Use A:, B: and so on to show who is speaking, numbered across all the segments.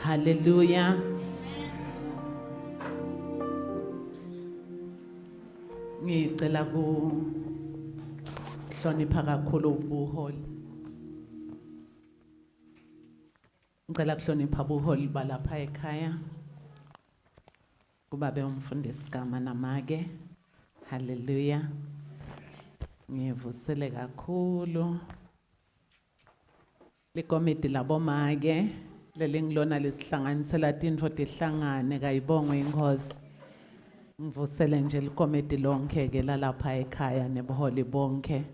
A: Hallelujah. Ngicela ku hlonipha kakhulu ubuholi. Ngicela kuhlonipha ubuholi balapha ekhaya. Kubabe umfundisi gama namake. Hallelujah. Ngivusele kakhulu. Likomiti labomake lelingilona lesihlanganisela tintfo tihlangane kayibongwe inkosi. Ngivusele nje likomiti lonke ke lalapha ekhaya nebuholi bonke.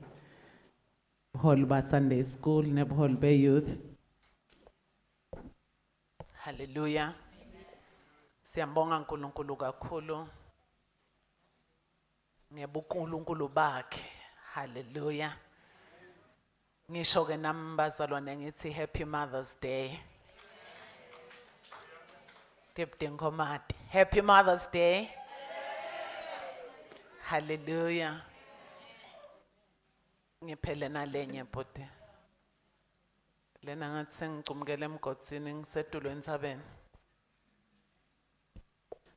A: Buholi ba Sunday school nebuholi be youth. Hallelujah. Siyambonga uNkulunkulu kakhulu ngebuNkulunkulu bakhe. Hallelujah. Ngisho ke nami bazalwane ngithi Happy Mother's Day. Tip Dinkomati. Happy Mother's Day. Hallelujah. Ngiphele nalenye bhuti. Lena ngathi sengicumukele emgodzini ngisetulo entsabeni.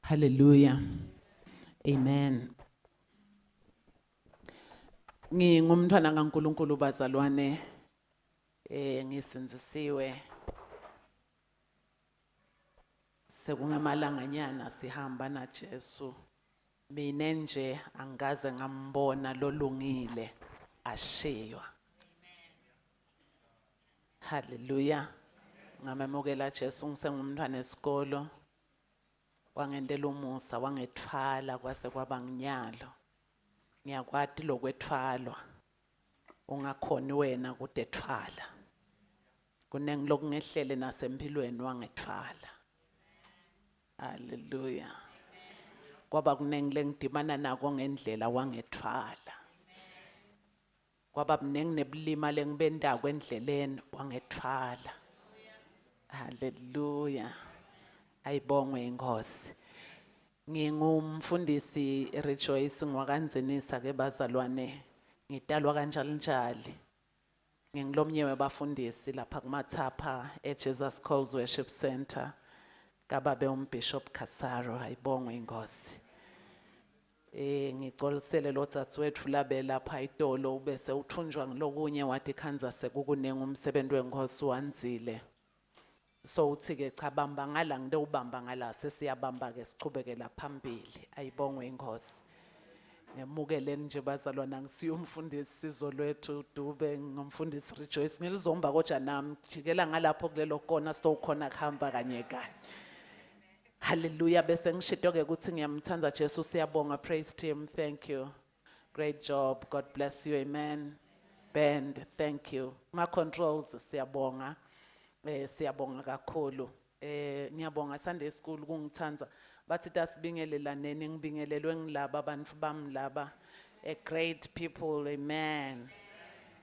A: Hallelujah. Amen. Ngingumntwana kaNkuluNkulu bazalwane eh ngisindzisiwe sekungemalanganyana sihamba na Jesu mina nje angikaze ngambona lolungile ashiywa. Hallelujah. Ngamemukela Jesu ngisengumntwana esikolo. Wangendela umusa wangethwala kwase kwaba nginyalo. Ngiyakwati lokwethwalwa. Ungakhoni wena kudethwala. Kunengi lokungehlele nasempilweni wangethwala. Hallelujah. Kwaba kunengi lengidibana nako ngendlela wangethwala. Kwaba kunengi nebulima lengibendako endleleni wangethwala. Hallelujah. Ayibongwe inkosi. Ngingumfundisi Rejoice ngwakanzinisa ke bazalwane. Ngitalwa kanjalo njali. Ngingilomnye webafundisi lapha kumathapha eJesus Calls Worship Center. Kababe umbishop Kasaro ayibongwe inkosi. Eh ngicolisele lo dzadzewetfu labe lapha itolo ubese uthunjwa ngilokunye wathi khanza sekukunengi umsebenzi wenkosi wandzile. So uthi ke cha bamba ngala ngide ubamba ngala sesiyabamba ke sichubekela phambili ayibongwe inkosi. Ngemukeleni nje bazalwana ngisiyo umfundisi sizo lwethu Dube ngumfundisi Rejoice ngilizomba kodwa nami jikela ngalapho kulelo kona sowukhona kuhamba kanye kanye. Hallelujah bese ngishito ke ukuthi ngiyamthanda Jesu siyabonga praise team thank you. Great job God bless you amen. Band thank you. Ma controls siyabonga. Eh siyabonga kakhulu. Eh ngiyabonga Sunday school kungithanza. Bathi tasibingelelaneni ngibingelelwe ngilaba abantu bami laba. A great people amen.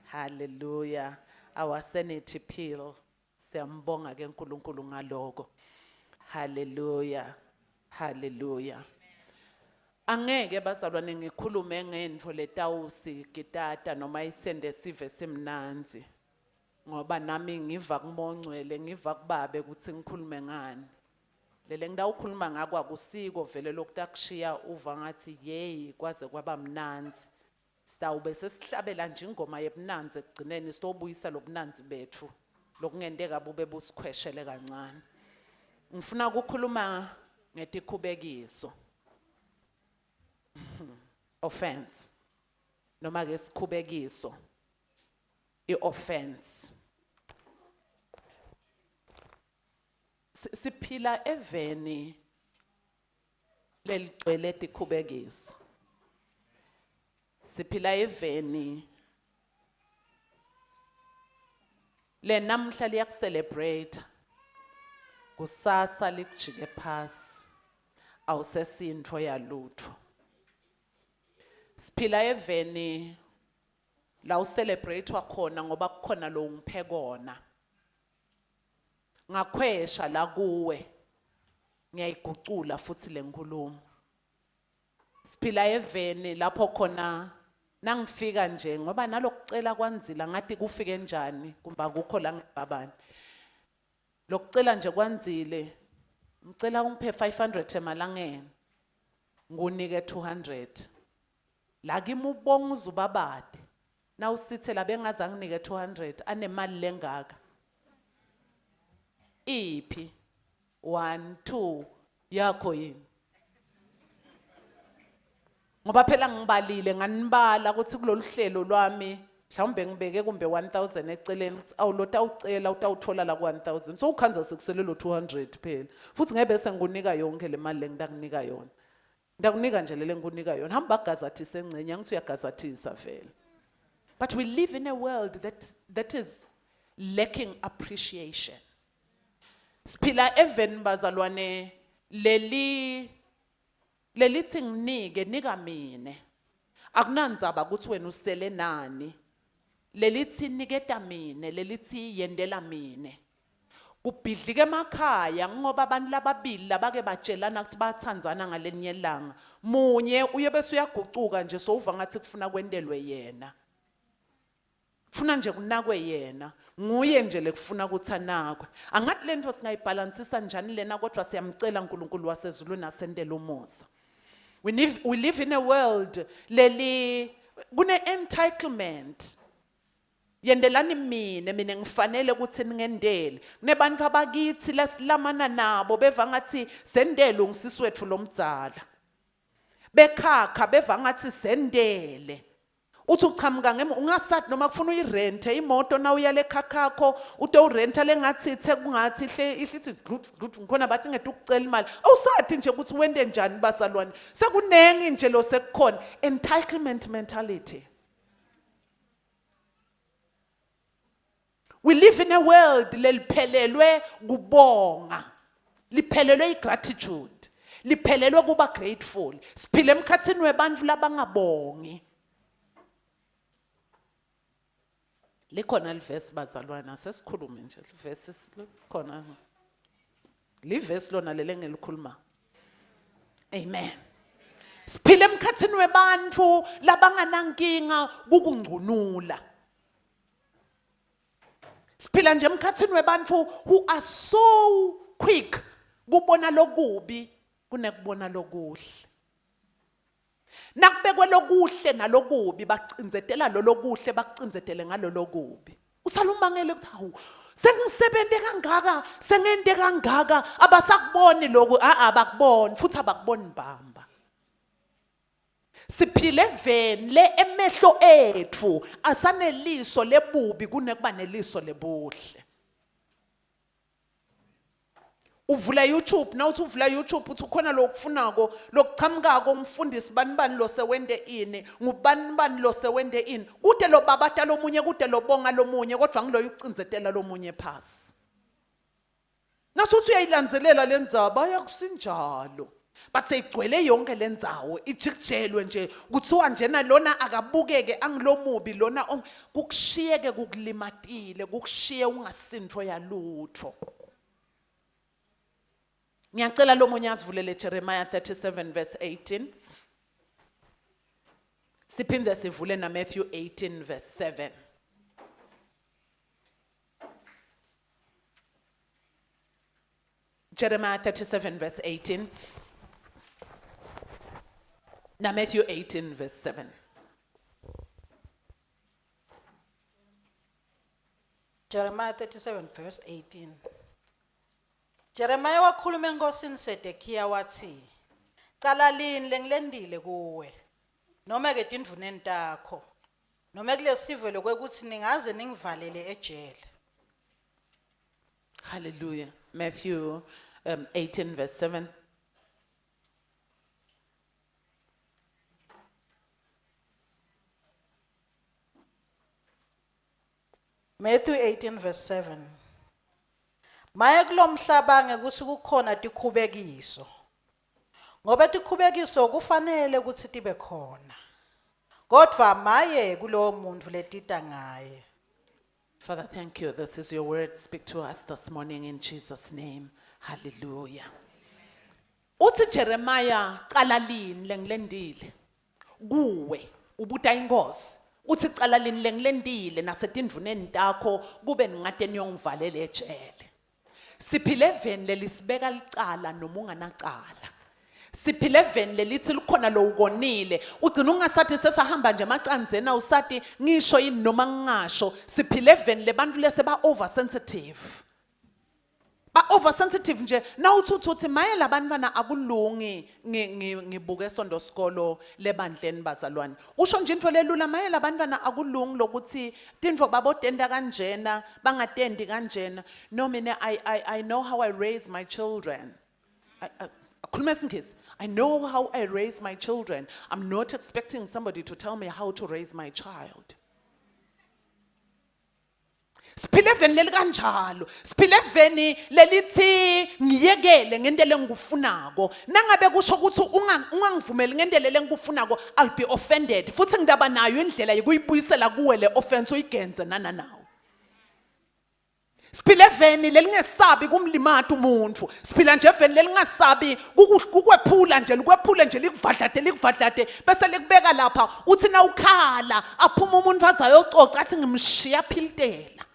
A: Hallelujah. Our sanity pill. Siyambonga ke uNkulunkulu ngaloko. Hallelujah. Hallelujah. Angeke bazalwane ngikhulume ngentfo letawusigitata noma isende sive simnandzi. Ngoba nami ngiva kumongcwele ngiva kubabe ukuthi ngikhulume ngani. Lele ngidawukhuluma ngako akusiko vele lokutakushiya uva ngathi yeyi kwaze kwaba mnandzi. Sitawube sesihlabela nje ingoma yebunandzi ekugcineni sitobuyisa lobunandzi bethu lokungenteka bube busikhweshele kancane. Ngifuna ukukhuluma ngetikhubekiso. Offense. Noma ke sikhubekiso. I-offense. Siphila eveni leligcwele tikhubekiso. Siphila eveni lenamhla liyakucelebrate kusasa likujike phasi awusesintfo yalutho. Siphila eveni la ucelebratewa khona ngoba kukhona lo ungiphe kona. Ngakhwesha la kuwe ngiyayigucula futhi lenkulumo. Siphila eveni lapho khona nangifika nje ngoba nalokucela kwanzila ngathi kufike njani kumba kukho la ngibabani. Lokucela nje kwandzile. Ngicela ungiphe 500 emalangeni. Ngunike 200. La kimi ubonga uzubabade. Nawusithe la bengaze anginike 200 anemali lengaka. Iphi? 1 2 yakho yini? Ngoba phela ngibalile nganibala ukuthi kulolu hlelo lwami mhlawumbe ngibeke kumbe 1000 eceleni ukuthi awu lo tawucela utawuthola la ku 1000 so ukhanza sekusele lo 200 phela futhi ngeke bese ngikunika yonke le mali lengitakunika yona Ndakunika nje lele ngikunika yona. Hamba gazathise engcenye, angithi uyagazathisa vele. But we live in a world that is lacking appreciation. Siphila eveni bazalwane leli lelithi nginike nika mine. Akunandzaba ukuthi wena usele nani. Lelithi niketa mine, lelithi yendela mine. Kubhidlika emakhaya ngoba abantu lababili labake batshelana ukuthi bathandzana ngalenye ilanga. Munye uye bese uyagucuka nje sowuva ngathi kufuna kwentelwe yena. Kufuna nje kunakwe yena. Nguye nje lekufuna ukuthi anakwe. Angathi lento singayibhalansisa njani lena kodwa siyamcela uNkulunkulu wasezulwini asentele umusa. We live in a world leli kune entitlement. Yendelani mine mina ngifanele ukuthi ningendele. Kunebantu abakithi lasilamana nabo beva ngathi sendele ungisisi wethu lomdzala. Bekhakha beva ngathi sendele. Uthi uchamuka ngem ungasathi noma kufuna uyirente imoto na uya lekhakhakho ute urenta lengathi ithe kungathi ihle ihlithi dlut dlut ngikhona bathi ngede ukucela imali awusathi nje ukuthi wente njani bazalwane sekunengi nje lo sekukhona entitlement mentality. We live in a world leliphelelwe kubonga. Liphelelwe igratitude. Liphelelwe kuba grateful. Siphila emkhathini webantu labangabongi. Likhona livesi bazalwana sesikhulume nje livesi likhona. Livesi lona lele ngelikhuluma. Amen. Siphila emkhathini webantu labanganankinga kukungcunula. Siphila nje emkhathini webantu who are so quick kubona lokubi kunekubona lokuhle. Nakubekwe lokuhle nalokubi bacinzetela lolokuhle bakucinzetele ngalolokubi. Usala umangele ukuthi hawu sengisebenze kangaka sengente kangaka abasakuboni lokhu a abakuboni futhi abakuboni bamba. Siphile eveni le emehlo ethu asaneliso lebubi kunekuba neliso lebuhle. Uvula YouTube nawuthi uvula YouTube uthi ukhona lokufunako lokuchamukako umfundisi bani bani lo sewente ini ngubani bani lo sewente ini kude lo babata lomunye kude lobonga lomunye kodwa ngiloyo ucinzetela lomunye phasi. Nasuthi uyayilandzelela le ndzaba yakusinjalo. But seyigcwele yonke le ndzawo ijikijelwe nje kuthiwa njena lona akabukeke angilomubi lona kukushiyeke kukulimatile kukushiye ungasintfo yalutho. Ngiyacela lo munye asivulele Jeremiah 37 verse 18. Siphinde sivule na Matthew 18 verse 7. Jeremiah 37 verse 18. Now Matthew 18 verse 7.
B: Jeremiah 37 verse 18. Jeremiah wakhuluma enkosini Sedekiya wathi, Cala lini lengilendile kuwe, noma ke tindvuneni takho, noma kulesive lokwekuthi ningaze ningivalele ejele.
A: Hallelujah. Matthew 18 verse 7.
B: Matthew 18 verse 7. Maye kulomhlaba ngekuthi kukhona tikhubekiso. Ngoba tikhubekiso kufanele ukuthi tibe khona. Kodwa maye kulowo muntu letita ngaye.
A: Father, thank you. This is your word. Speak to us this morning in Jesus' name. Hallelujah. Uthi Jeremiah cala lini lengilendile kuwe ubuta inkosi uthi cala lini lengilendile nasetindvuneni takho kube ningate niyongivalela ejele. Siphile eveni lelisibeka licala noma unganacala. Siphile eveni lelithi likhona lowukonile. Ugcina ungasathi sesahamba nje emacanzeni awusati ngisho yini noma ngingasho. Siphile eveni lebantu lese ba oversensitive. Ba oversensitive nje nawuthi uthi uthi maye labantwana akulungi ngibuke sonto sikolo lebandleni bazalwane. Usho nje into lelula maye labantwana akulungi lokuthi tintfo babotenta kanjena bangatendi kanjena. No mina I know how I raise my children. Akhuluma isiNgisi. I know how I raise my children. I'm not expecting somebody to tell me how to raise my child. Siphile eveni leli kanjalo. Siphile eveni lelithi ngiyekele ngento lengikufunako. Nangabe kusho ukuthi ungangivumeli ngento lengikufunako, I'll be offended. Futhi ngidaba nayo indlela yokuyibuyisela kuwe le offense uyigenze nananawo. Siphila eveni lelingesabi kumlimata umuntu. Siphila nje eveni lelingasabi kukwephula nje likwephule nje likuvadlade likuvadlade bese likubeka lapha uthi nawukhala aphuma umuntu azayococa athi ngimshiya philitela.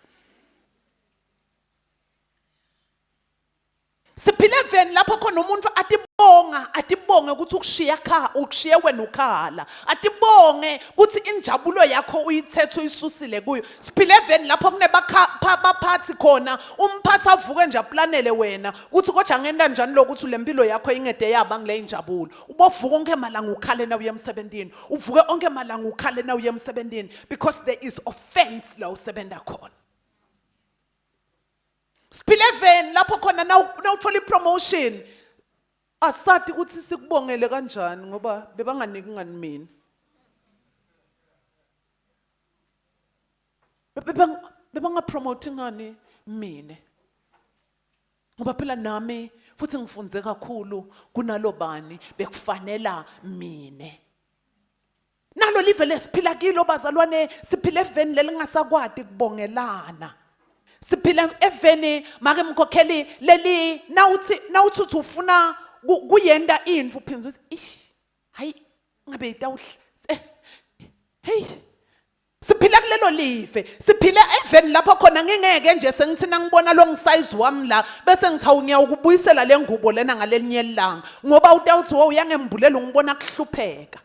A: Siphila eveni lapho khona umuntu atibonga atibonge ukuthi ukushiya kha ukushiye wena ukhala atibonge ukuthi injabulo yakho uyithethe uyisusile kuyo. Siphila eveni lapho kunebaphathi khona umphathi avuke nje aplanele wena ukuthi kodwa ngenta njani lokuthi le mpilo yakho ingede yaba ngile injabulo. Ubovuka onke malanga ukhale na uye emsebentini, uvuke onke malanga ukhale na uye emsebentini because there is offense la usebenza khona. Siphile eveni lapho khona nawuthola ipromotion asati ukuthi sikubongele kanjani ngoba bebanganiki ngani mina. Bebangapromote ngani mina. Ngoba phela nami futhi ngifunze kakhulu kunalobani bekufanela mina. Nalo live lesiphila kilo bazalwane siphila eveni lelingasakwati kubongelana. Siphila eveni make mkhokheli leli nawuthi nawuthi uthi ufuna kuyenda intfo uphindze uthi ish hayi ngabe itawuhle eh hey siphila kulelo live siphila eveni lapho khona ngingeke nje sengithi nangibona lo ngisayizi wami la bese ngithi awu ngiyawukubuyisela le ngubo lena ngalelinye ilanga ngoba utawuthi wo uyangembulela ungibona kuhlupheka.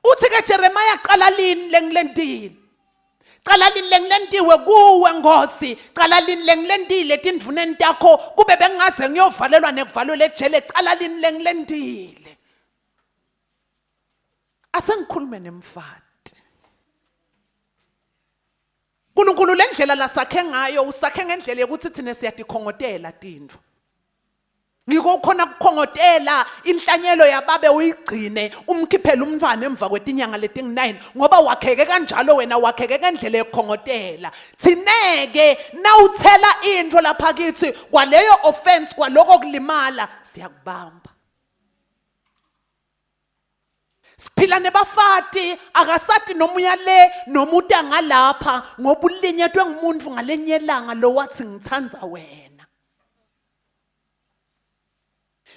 A: Uthi ke Jeremiah qala lini lengilentile Cala lini lengilentiwe kuwe Nkosi, cala lini lengilentile etindvuneni takho, kube bengingaze ngiyovalelwa nekuvalelwa ejele, cala lini lengilentile. Asengikhulume nemfati. Nkulunkulu lendlela lasakhe ngayo usakhe ngendlela yokuthi thina siyatikhongotela tintfo. Ngiko ukhona kukhongotela inhlanyelo yababe uyigcine umkhiphele umntwana emva kwetinyanga letingu-9 ngoba wakheke kanjalo wena wakheke ngendlela yokukhongotela. Thineke nawuthela into lapha kithi kwaleyo offense kwaloko kulimala siyakubamba. Siphila nebafati akasati noma uya le noma uta ngalapha ngoba ulinyetwe ngumuntu ngalenye ilanga lo wathi ngithanda wena.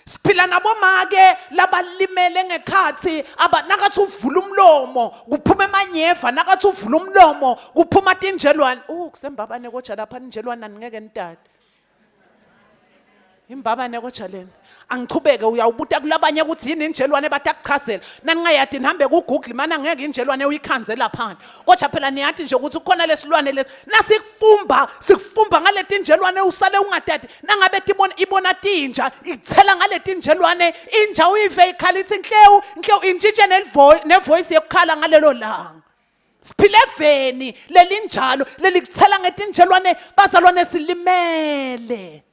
A: Siphila nabomake labalimele ngekhathi aba nakathi uvula umlomo kuphuma emanyeva nakathi uvula umlomo kuphuma tinjelwane. Uh kusembabane koja lapha ninjelwana ningeke nidade. Imbabane koja lena. Angichubeke uyawubuta kulabanye ukuthi yini injelwane batakuchazela. Naningayadi nihambe ku Google mana ngeke injelwane uyikhanze laphana. Kodwa phela niyathi nje ukuthi kukhona lesilwane lesi. Nasikufumba, sikufumba ngaleti njelwane usale ungadadi. Nangabe tibona ibona tinja, ikuthela ngaleti njelwane, inja uyive ikhala ithi nhlewu, nhlewu intshintshe nevoice yokukhala ngalelo langa. Siphile eveni lelinjalo lelikuthela ngetinjelwane bazalwane silimele.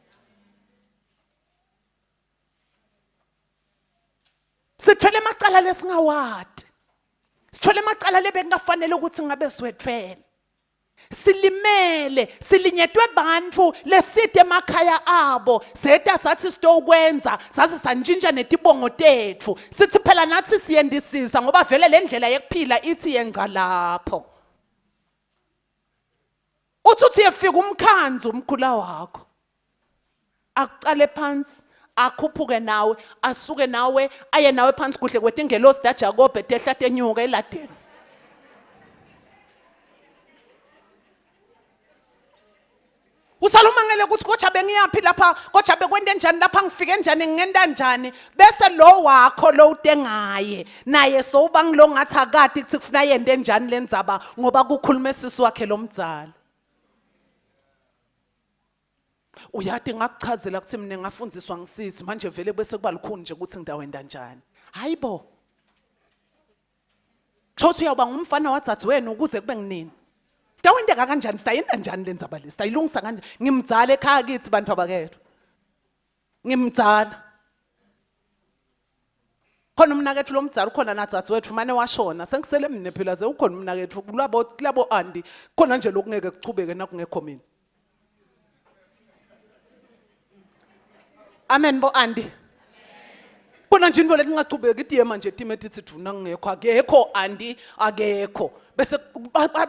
A: Sithwele amacala lesingawati. Sithwele amacala lebekungafanele ukuthi ngabe siwethwele. Silimele, silinyetwe bantfu leside emakhaya abo. Seta sathi sitokwenza, saze santshintsha netibongo tetfu. Sithi phela nathi siyendisisa ngoba vele le ndlela yekuphila ithi yenca lapho. Uthi uthi yefika umkhanzi umkhula wakho. Akucale phansi akhuphuke nawe asuke nawe aye nawe phansi kuhle kwetingelosi taJakobe tehla tenyuka eladeni. Usalumangele ukuthi kodwa bengiyaphi lapha, kodwa bekwente njani lapha, ngifike njani, ngingenta njani. Bese lo wakho lo ute ngaye, naye sowuba ngilo ngathi akati ukuthi kufuna yente njani lendzaba ngoba kukhuluma sisi wakhe lomdzala. Uyati ngakuchazela ukuthi mina ngafundiswa ngisisi manje vele bese kuba lukhuni nje ukuthi ngidawenda njani. Hayibo. Kusho ukuthi uyawuba ngumfana wadzadzewenu ukuze kube nginini. Tawenteka kanjani sitayenta njani le ndzaba le sitayilungisa kanjani ngimdzala ekhaya kithi bantu abakethu. Ngimdzala. Khona umnakethu lomdzala ukhona nadzadzewethu mane washona sengisele mina phela ze ukhona umnakethu kulabo kulabo andi khona nje lokungeke kuchubeke nakungekho mina. Amen bo andi. Khona nje into letingachubeki itiyema nje time tithi dvuna ngekho akekho andi akekho bese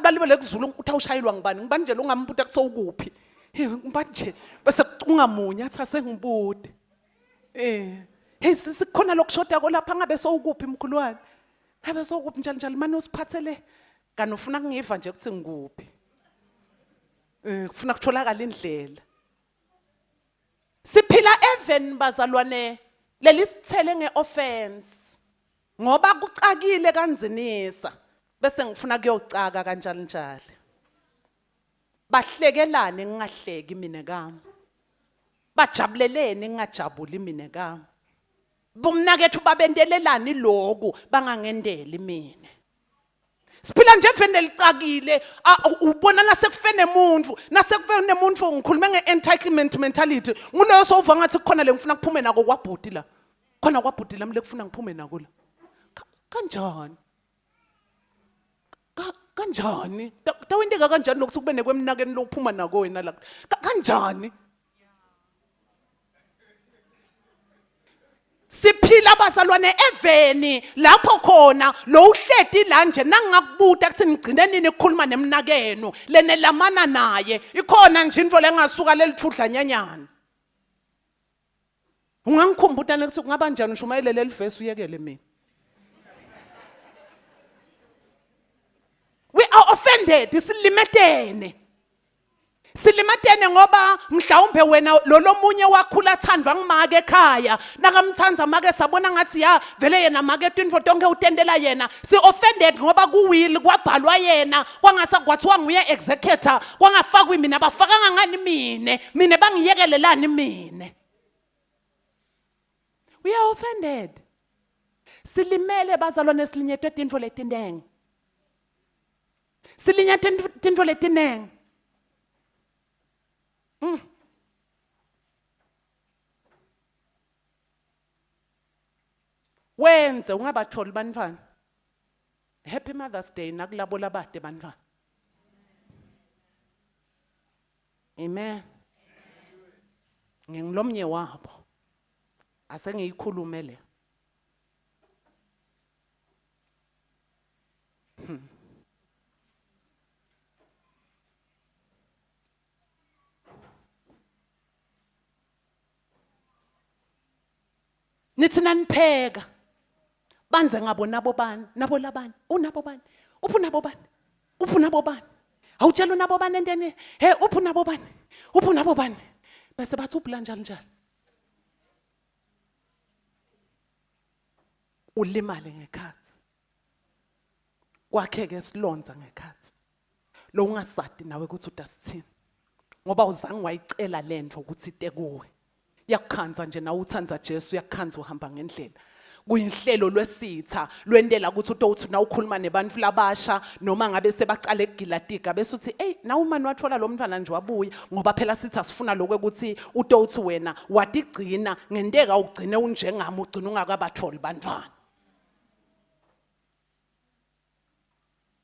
A: balibele kuzulu uthi awushayelwa ngibani ngibani nje longambuta kuthiwa ukuphi ngibani nje bese ungamunye athi asengibude eh hey sisi kukhona lokushoda lapha ngabe sowukuphi mkhulwane ngabe sowukuphi njalo njalo manje usiphathele kanti ufuna kungiva nje ukuthi ngikuphi eh kufuna kutholakala indlela Siphila even bazalwane lelisithele ngeoffense ngoba kucakile kanzinisa bese ngifuna kuyocaka kanjalo njalo. Bahlekelane ngingahleki mina kami. Bajabulelene ngingajabuli mina kami. Bomnakethu babentelelani lokhu bangangendeli mina. Siphila nje eveni lelicakile ubona nasekufeni nemuntu nasekufeni nemuntu ngikhulume nge-entitlement mentality nguleyo sowuva ngathi kukhona le ngifuna kuphume nako kwabhuti la khona kwabhuti lami lekufuna ngiphume nako la kanjani kanjani tawenteka kanjani lokuthi kube nekwemnakeni lokuphuma nako wena la kanjani Siphila bazalwane eveni lapho khona lo uhleti la nje nangingakubuta kuthi nigcine nini ukukhuluma nemnakenu lenelamana naye ikhona nje into lengasuka lelithudla nyanyana ungangikhumbuta nekuthi kungaba njani ushumayele leli vesi uyekele mina we are offended silimetene Silimatene ngoba mhlawumbe wena lo lomunye wakhula athandwa ngumake ekhaya nakamthanda make sabona ngathi ya vele yena make tintfo tonke utendela yena si offended ngoba kuwill kwabhalwa yena kwangasa kwathiwa nguye executor kwangafakwi mina bafakanga ngani mine mine bangiyekelelani mine we are offended silimele bazalwane silinyetwe tintfo letinengi Silinya tintfo letinengi. Wenze ungabatholi bantwana. Happy Mother's Day nakulabo labade bantwana. Amen. Ngingilomnye wabo. Asengiyikhulume le. Hmm. Nithi nanipheka banze ngabo nabo bani nabo labani unabo bani uphi unabo bani uphi unabo bani awutshela unabo bani enteni he uphi unabo bani uphi unabo bani bese bathi ubhula njalo njalo ulimale ngekhathi kwakheke isilonza ngekhathi lo ungasadi nawe ukuthi udasithini ngoba uzange wayicela lento ukuthi ite kuwe yakukhanza nje nawe uthanda Jesu yakukhanza uhamba ngendlela kuyinhlelo lwesitha lwentela ukuthi utothi nawukhuluma nebantu labasha noma ngabe sebacale kugilatika bese uthi ey nawe umani wathola lo mntwana nje wabuya ngoba phela sithi asifuna lokho ukuthi utothi wena watigcina ngenteka ugcine unjengami ugcina ungakabatholi bantwana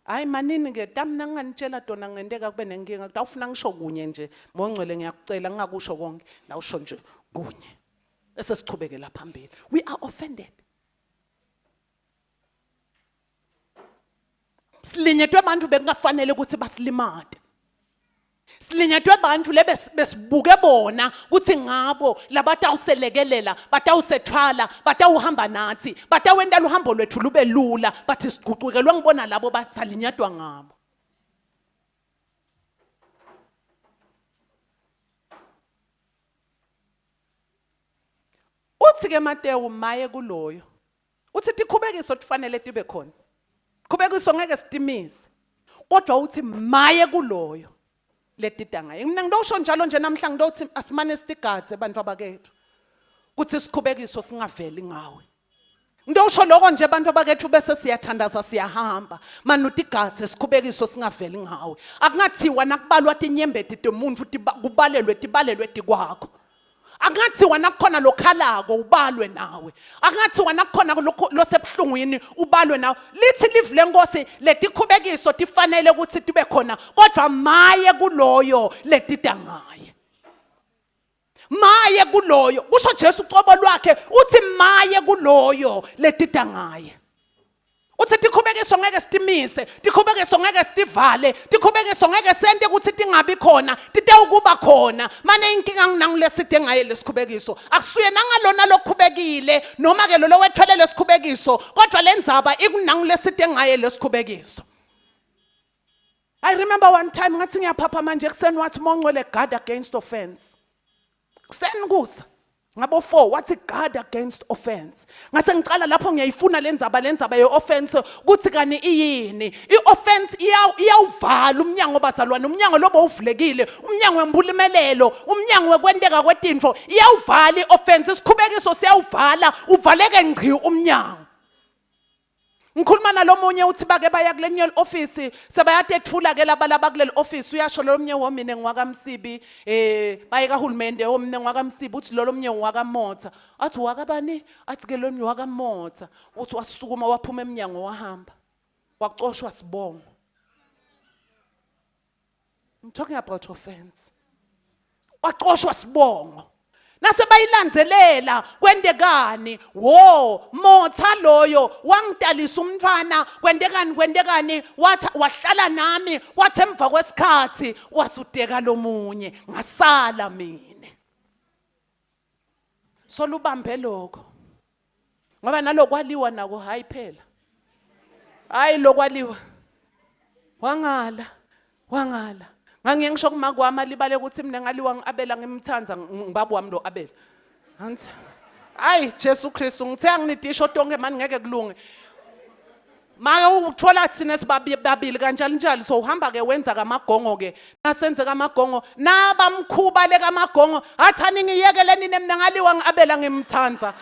A: Hayi manini ke tami nanginganitshela tona ngenteka kube nenkinga kutawufuna ngisho kunye nje mongcwele ngiyakucela ngingakusho konke nawusho nje kunye bese sichubekela phambili we are offended silinyetwe abantu bekungafanele ukuthi basilimate Silinyatwe bantfu lebesibuke bona kutsi ngabo labatawuselekelela, batawusethwala, batawuhamba natsi, batawenta luhambo lwetfu lube lula, bathi sigucukelwe ngibona labo batsalinyatwa ngabo. Uthi-ke Matewu maye kuloyo. Uthi tikhubekiso tifanele tibe khona. Khubekiso ngeke sitimise. Kodwa uthi maye kuloyo letida ngaye. Mina ngidosho njalo nje namhla ngidothi asimane sitigadze bantu abakethu. Kuthi sikhubekiso singaveli ngawe. Ngidosho lokho nje abantu abakethu bese siyathandaza siyahamba. Manje utigadze sikhubekiso singaveli ngawe. Akungathiwa nakubalwa tinyembeti temuntu kubalelwe tibalelwe tikwakho. Akungathiwa nakukhona lokhalako ubalwe nawe. Akungathiwa nakukhona losebuhlungwini ubalwe nawe. Lithi live lenkosi letikhubekiso tifanele ukuthi tibe khona kodwa maye kuloyo letida ngaye. Maye kuloyo kusho Jesu ucobo lwakhe uthi maye kuloyo letida ngaye. Uthi tikhubekiso ngeke sitimise, tikhubekiso ngeke sitivale, tikhubekiso ngeke sente ukuthi tingabi khona, titewukuba khona. Mane inkinga nginanguleside ngaye lesikhubekiso. Akusuye nangalona lokhubekile noma ke lo wethwele lesikhubekiso, kodwa lendzaba ikunanguleside ngaye lesikhubekiso. I remember one time ngathi ngiyaphapha manje ekuseni wathi mongcwele guard against offense. Kuseni kusa ngabo 4 wathi guard against offense. Ngase ngicala lapho ngiyayifuna lenzaba lenzaba ye offense kuthi kani iyini. I offense iyawuvala umnyango bazalwane, umnyango lobo uvulekile, umnyango wempumelelo, umnyango wekwenteka kwetinfo iyawuvala i offense, isikhubekiso siyawuvala, uvaleke ngci umnyango. Ngikhuluma nalomunye uthi bake baya kulenye office sebayatethula ke laba laba kuleli office uyasho lo mnye womine ngwakaMsibi eh baye kahulumende omine ngwakaMsibi uthi lo lomnye ngwakamotha athi wakabani athi ke lo mnye wakamotha uthi wasukuma waphuma eminyango wahamba wacoshwa sibongo I'm talking about offense. Waxoshwa sibongo. Nase bayilandzelela kwentekani? Wo, motha loyo wangitalisa umntwana kwentekani kwentekani wathi wahlala nami wathi emva kwesikhathi wasudeka lomunye ngasala mina. Solubambe lokho. Ngoba nalokwaliwa nako hayi phela. Hayi lokwaliwa. Wangala. Wangala. Ngangiye ngisho kuma kwami alibale ukuthi mina ngaliwa ngiabela ngimthanda ngibaba wami lo Abela. Anzi. Hayi Jesu Kristu ngithe anginidisho tonke mani ngeke kulunge. Make uthola thina sibabili kanjalo njalo so uhamba ke wenza kamagongo ke nasenze kamagongo nabamkhuba le kamagongo athani ngiyekeleni mina ngaliwa ngiabela ngimthanda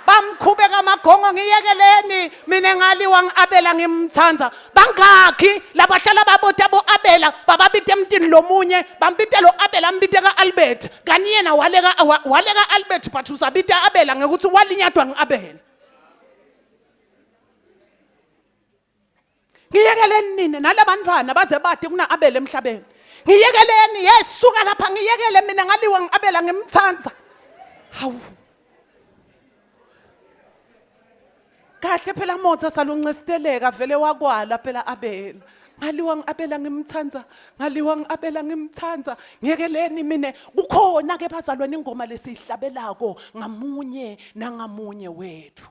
A: bamkhube kamagongo ngiyekeleni mina ngaliwa ngiabela ngimthanda bangakhi labahlala babota bo-abela bababita emntini lomunye bambite lo abela ambite ka-albert kani yena waleka waleka albert but usabita abela ngekuthi walinyatwa ngi-abela Ngiyekeleni nina nalabantwana baze bade kuna Abel emhlabeni. Ngiyekeleni yes suka lapha ngiyekele mina ngaliwa ngiabela ngimthanda. Hawu. Kahle phela motha saluncisteleka vele wakwala phela Abela. Ngaliwa ngiabela ngimthanda, ngaliwa ngiabela ngimthanda. Ngiyekeleni mina kukhona ke bazalwane ingoma lesiyihlabelako ngamunye nangamunye wethu.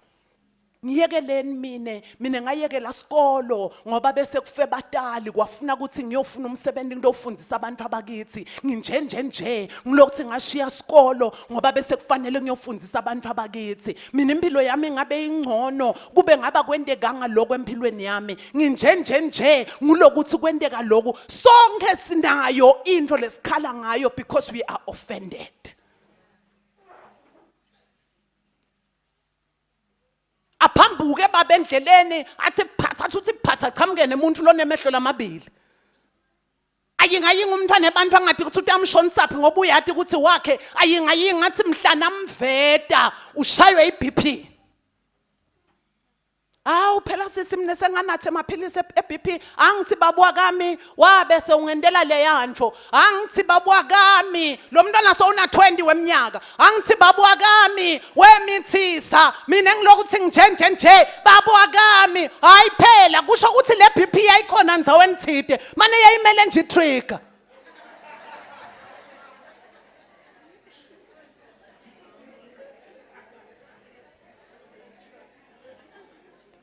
A: Ngiyekeleni mina mina ngayekela sikolo ngoba bese kufe batali kwafuna ukuthi ngiyofuna umsebenzi ngiyofundisa abantu abakithi nginje nje nje ngilokuthi ngashiya sikolo ngoba bese kufanele ngiyofundisa abantu abakithi mina impilo yami ngabe ingcono kube ngaba kwentekanga lokho empilweni yami nginje nje nje ngulokuthi kwenteka lokhu sonke sinayo into lesikhala ngayo because we are offended aphambuke baba endleleni athi phatha athi uthi phatha qhamuke nemuntu lonemehlo lamabili ayingayinga umntwana ebantu angathi ukuthi utamshonisaphi ngoba uyati ukuthi wakhe ayingayinga athi mhlana amveta ushaywe i-BP Hawu phela sisi mina senganathe amaphilisi e-BP angithi babuwa kami wabe sewungendela leyanto angithi babuwa kami lo mntwana sowuna 20 weminyaka angithi babuwa kami wemithisa mina ngilokuthi nginje nje nje babuwa kami hayi phela kusho ukuthi le BP yayikhona ndzaweni thide mane yayimele nje i-trigger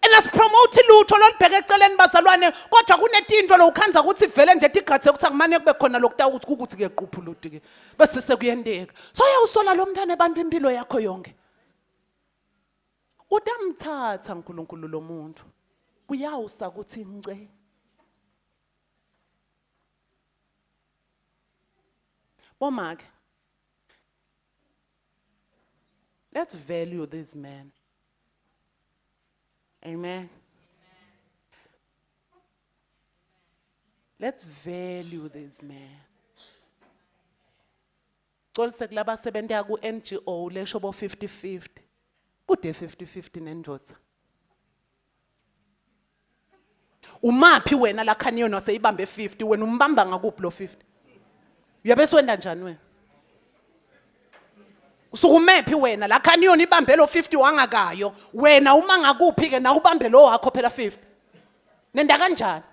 A: Enasipromote lutho lolubheke eceleni bazalwane kodwa kunetinto lokukhandza ukuthi vele nje tigathe ukuthi akumane kube khona lokutawu ukuthi kukuthi ke quphuluti ke bese sekuyenteka so uyawusola lo mntana abantu impilo yakho yonke. Utamthatha uNkulunkulu lo muntu. Kuyawusa kuthi nce. Bomake. Let's value this man. Amen. Let's value this man. Colise kulabasebenta ku NGO lesho bo 50-50. Kude 50-50 nendvodza. Umaphi wena la khani yona seyibambe 50 wena umbamba ngakuphi lo 50? Uyabe siwenda njani wena? Usukumephi wena la khani yona ibambe lo 50 wangakayo wena uma ngakuphi ke na ubambe lo wakho phela 50. Nenda kanjani?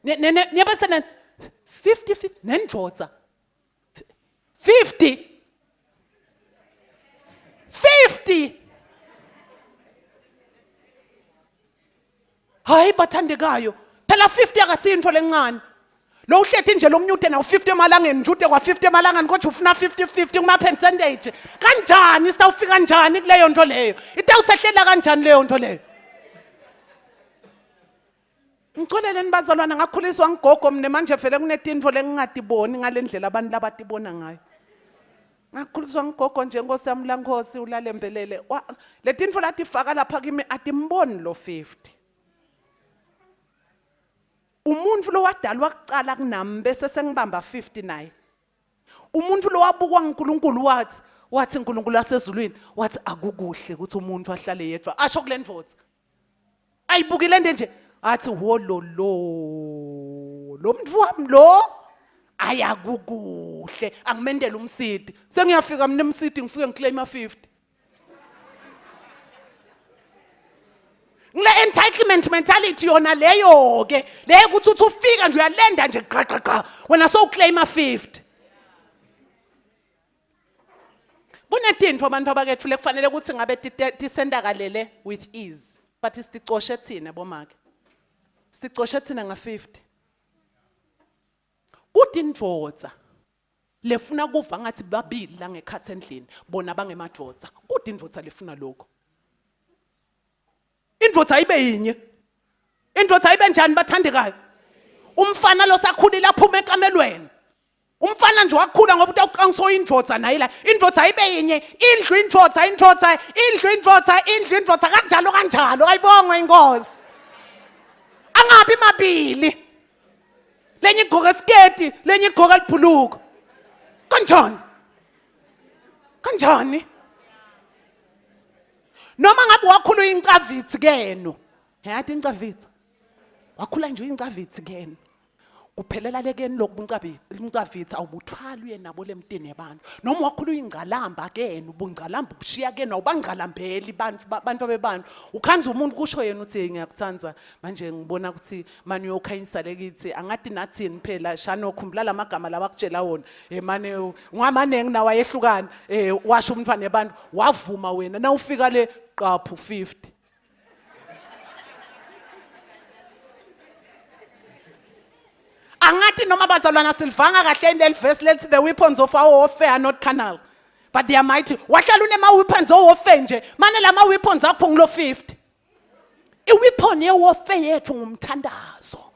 A: Niyabe sene 50 50 nendvodza 50 50. Hayi bathandekayo, phela 50 akasiyinto lencane. Lo uhlethi nje lomnyute nawu 50 emalangeni nje ude kwa 50 emalangeni kodwa ufuna 50 50 kuma percentage. Kanjani sitawufika kanjani kuleyo nto leyo? Itawusehlela kanjani leyo nto leyo? Ngicoleleni bazalwana, ngakhuliswa ngigogo mina, manje vele kunetintfo lengingatiboni ngalendlela abantu labatibona ngayo. Ngakhuliswa ngigogo nje, Nkosi yami lankosi ulalembelele. Letintfo latifaka lapha kimi atimboni lo 50. Umuntu lowadalwa kucala kunami bese sengibamba 50 naye. Umuntu lowabukwa nguNkulunkulu wathi uNkulunkulu wasezulwini wathi akukuhle ukuthi umuntu ahlale yedwa, asho kule ndvodza. Ayibukile nje nje athi wololo lo mntu wami lo ayakukuhle angimendele umsidi, sengiyafika mina emsidi ngifike ngiclaima 50 ngile entitlement mentality yona leyo ke leyo ukuthi uthi ufika nje uyalenda nje gqa gqa gqa wena sowuclaima 50. Kunetintfo abantu abakethu lekufanele ukuthi ngabe tisendakalele with ease, but siticoshe thina bomake, siticoshe thina nga-50. Kutindvodza lefuna kuva ngathi babili la ngekhathi endlini bona bangemadvodza. Kude indvodza lefuna lokho. Indvodza ayibe yinye. Indvodza ayibe njani bathandekayo? Umfana lo sakhulile aphuma ekamelweni. Umfana nje wakhula ngoba utawuqangisa indvodza naye la. Indvodza ayibe yinye, indlu indvodza, indvodza, indlu indvodza, indlu indvodza, kanjalo kanjalo. Ayibongwe inkosi. Angabi mabili. Lenye igqoka isiketi, lenye igqoka libhuluko. Kanjani? Kanjani? Noma ngabe wakhula uyincavitsi keno. Yathi incavitsi. Wakhula nje uyincavitsi keno. Kuphelela lekeni lokubuncavitsi awubuthwali uye nabo lemtini yabantu. Noma wakhula uyingcalamba kena, ubungcalamba ubushiya kena, awubangcalambeli bantu bantu bebantu. Ukhanza umuntu kusho yena uthi ngiyakuthanda manje ngibona ukuthi manje uyokhanyisa lekithi angathi nathini phela shano khumbula lamagama lawakutshela wona. Mane ngamaningi nawo ayehlukana, washo umntwana yabantu wavuma wena nawufika le qaphu 50. Angathi noma bazalwana silivanga kahle leli verse lethi the weapons of our warfare are not carnal but they are mighty. Wahlala unema weapons o warfare nje, mane lama weapons akho ngilo 50. I-weapon ye warfare yethu ngumthandazo.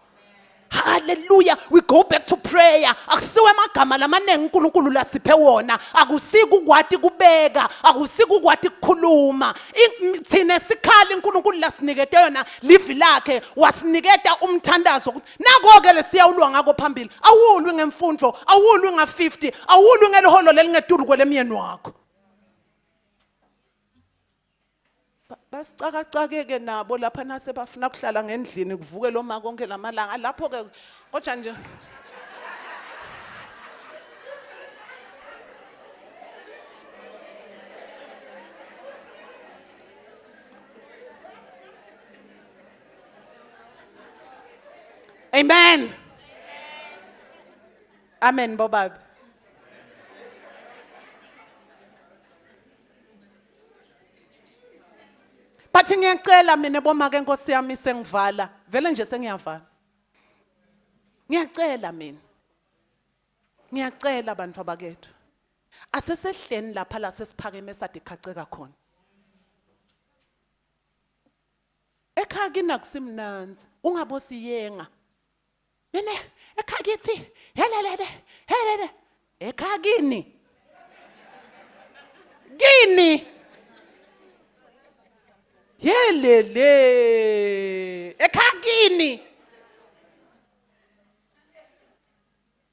A: Hallelujah, we go back to prayer. Akusiwe amagama lamaningi uNkulunkulu lasiphe wona, akusiko ukwati kubeka, akusiko ukwati kukhuluma. Thina sikhali uNkulunkulu lasinikete yona livi lakhe, wasiniketa umthandazo. Nako ke lesiyawulwa ngako phambili. Awulwi ngemfundo, awulwi nga50, awulwi ngeliholo lelingetulu kwelemyeni wakho. Basicakacake-ke nabo lapha nase bafuna kuhlala ngendlini kuvuke lo ma konke lamalanga lapho-ke kodwa nje. Amen. Amen bobaba. But ngiyacela mina bomake Nkosi yami sengivala, vele nje sengiyavala. Ngiyacela mina. Ngiyacela bantu abakethu. Asesehleni lapha la sesiphakeme sadikhaceka khona. Ekhaya kini akusimnandzi, ungabosiyenga. Mina ekhaya kithi helelele helele ekhaya kini. Kini. Yelele ekhaya kini.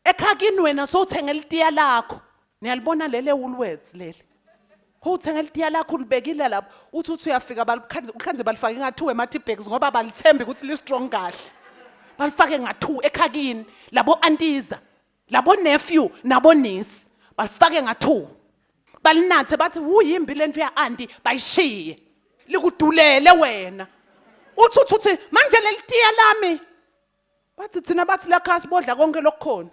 A: Ekhaya kini wena sowuthenge litiya lakho. Niyalibona lele Woolworths leli. Uthenge litiya lakho ulibekile lapho uthi uthi uyafika balikhanze ukhanze balifake nga-two ema-tea bags ngoba balithembi ukuthi li-strong kahle. Balifake nga-two ekhakini labo antiza labo nephew nabo niece balifake nga-two. Balinathe bathi wuyimbi lento ya anti bayishiye. Likudulele wena. Uthi uthi uthi manje lelitiya lami bathi thina bathi la sibodla konke lokukhona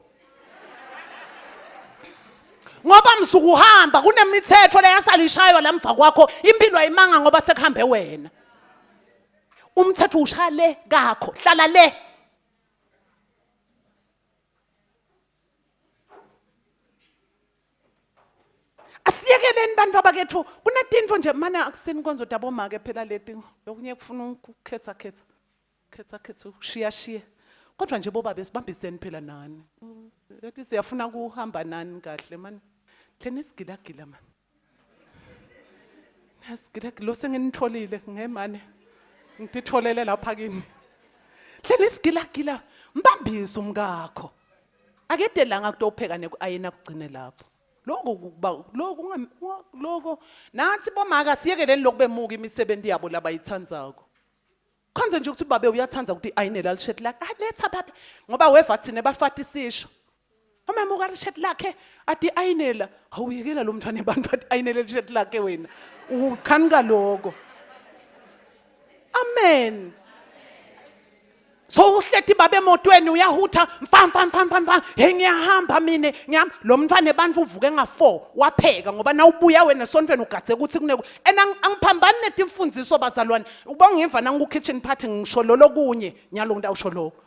A: ngoba msuku uhamba kunemithetho leyasala ishaywa la mva kwakho impilo ayimanga ngoba sekuhambe wena umthetho ushaya le kakho hlala le Asiyekeleni bantu abakethu kunetintfo nje mane akusini inkonzo tabomake phela leti lokunye kufuna ukukhetha khetha khetha khetha ushiya shiya kodwa nje bobabe sibambiseni phela nani yathi siyafuna kuhamba nani kahle mani hleni isigilagila mani nasigilagila lo senginitholile ngemane ngititholele lapha kini hleni isigilagila mbambise umkakho akedelanga kutopheka nekuayina kugcine lapho Lokho kuba lokho lokho nathi bomaka siyekeleni lokubemuka imisebenzi yabo labayithandzako. Khonze nje ukuthi babe uyathanda ukuthi ayinele alishet lakhe. Ah letha babe ngoba weva thina bafati sisho. Uma muka lishet lakhe ati ayinela awuyekela lo mntwana abantu ati ayinele lishet lakhe wena. Ukhanuka lokho. Amen. So uhleti baba emotweni uyahutha mfa mfa mfa mfa mfa hey ngiyahamba mina ngiyam lo mntwana ebantu uvuke nga4 wapheka ngoba nawubuya wena esontweni ugadze ukuthi kune and angiphambani netimfundiso bazalwane uba ngiva nangu kitchen party ngisho lolo kunye nyalo ngitawusho lokho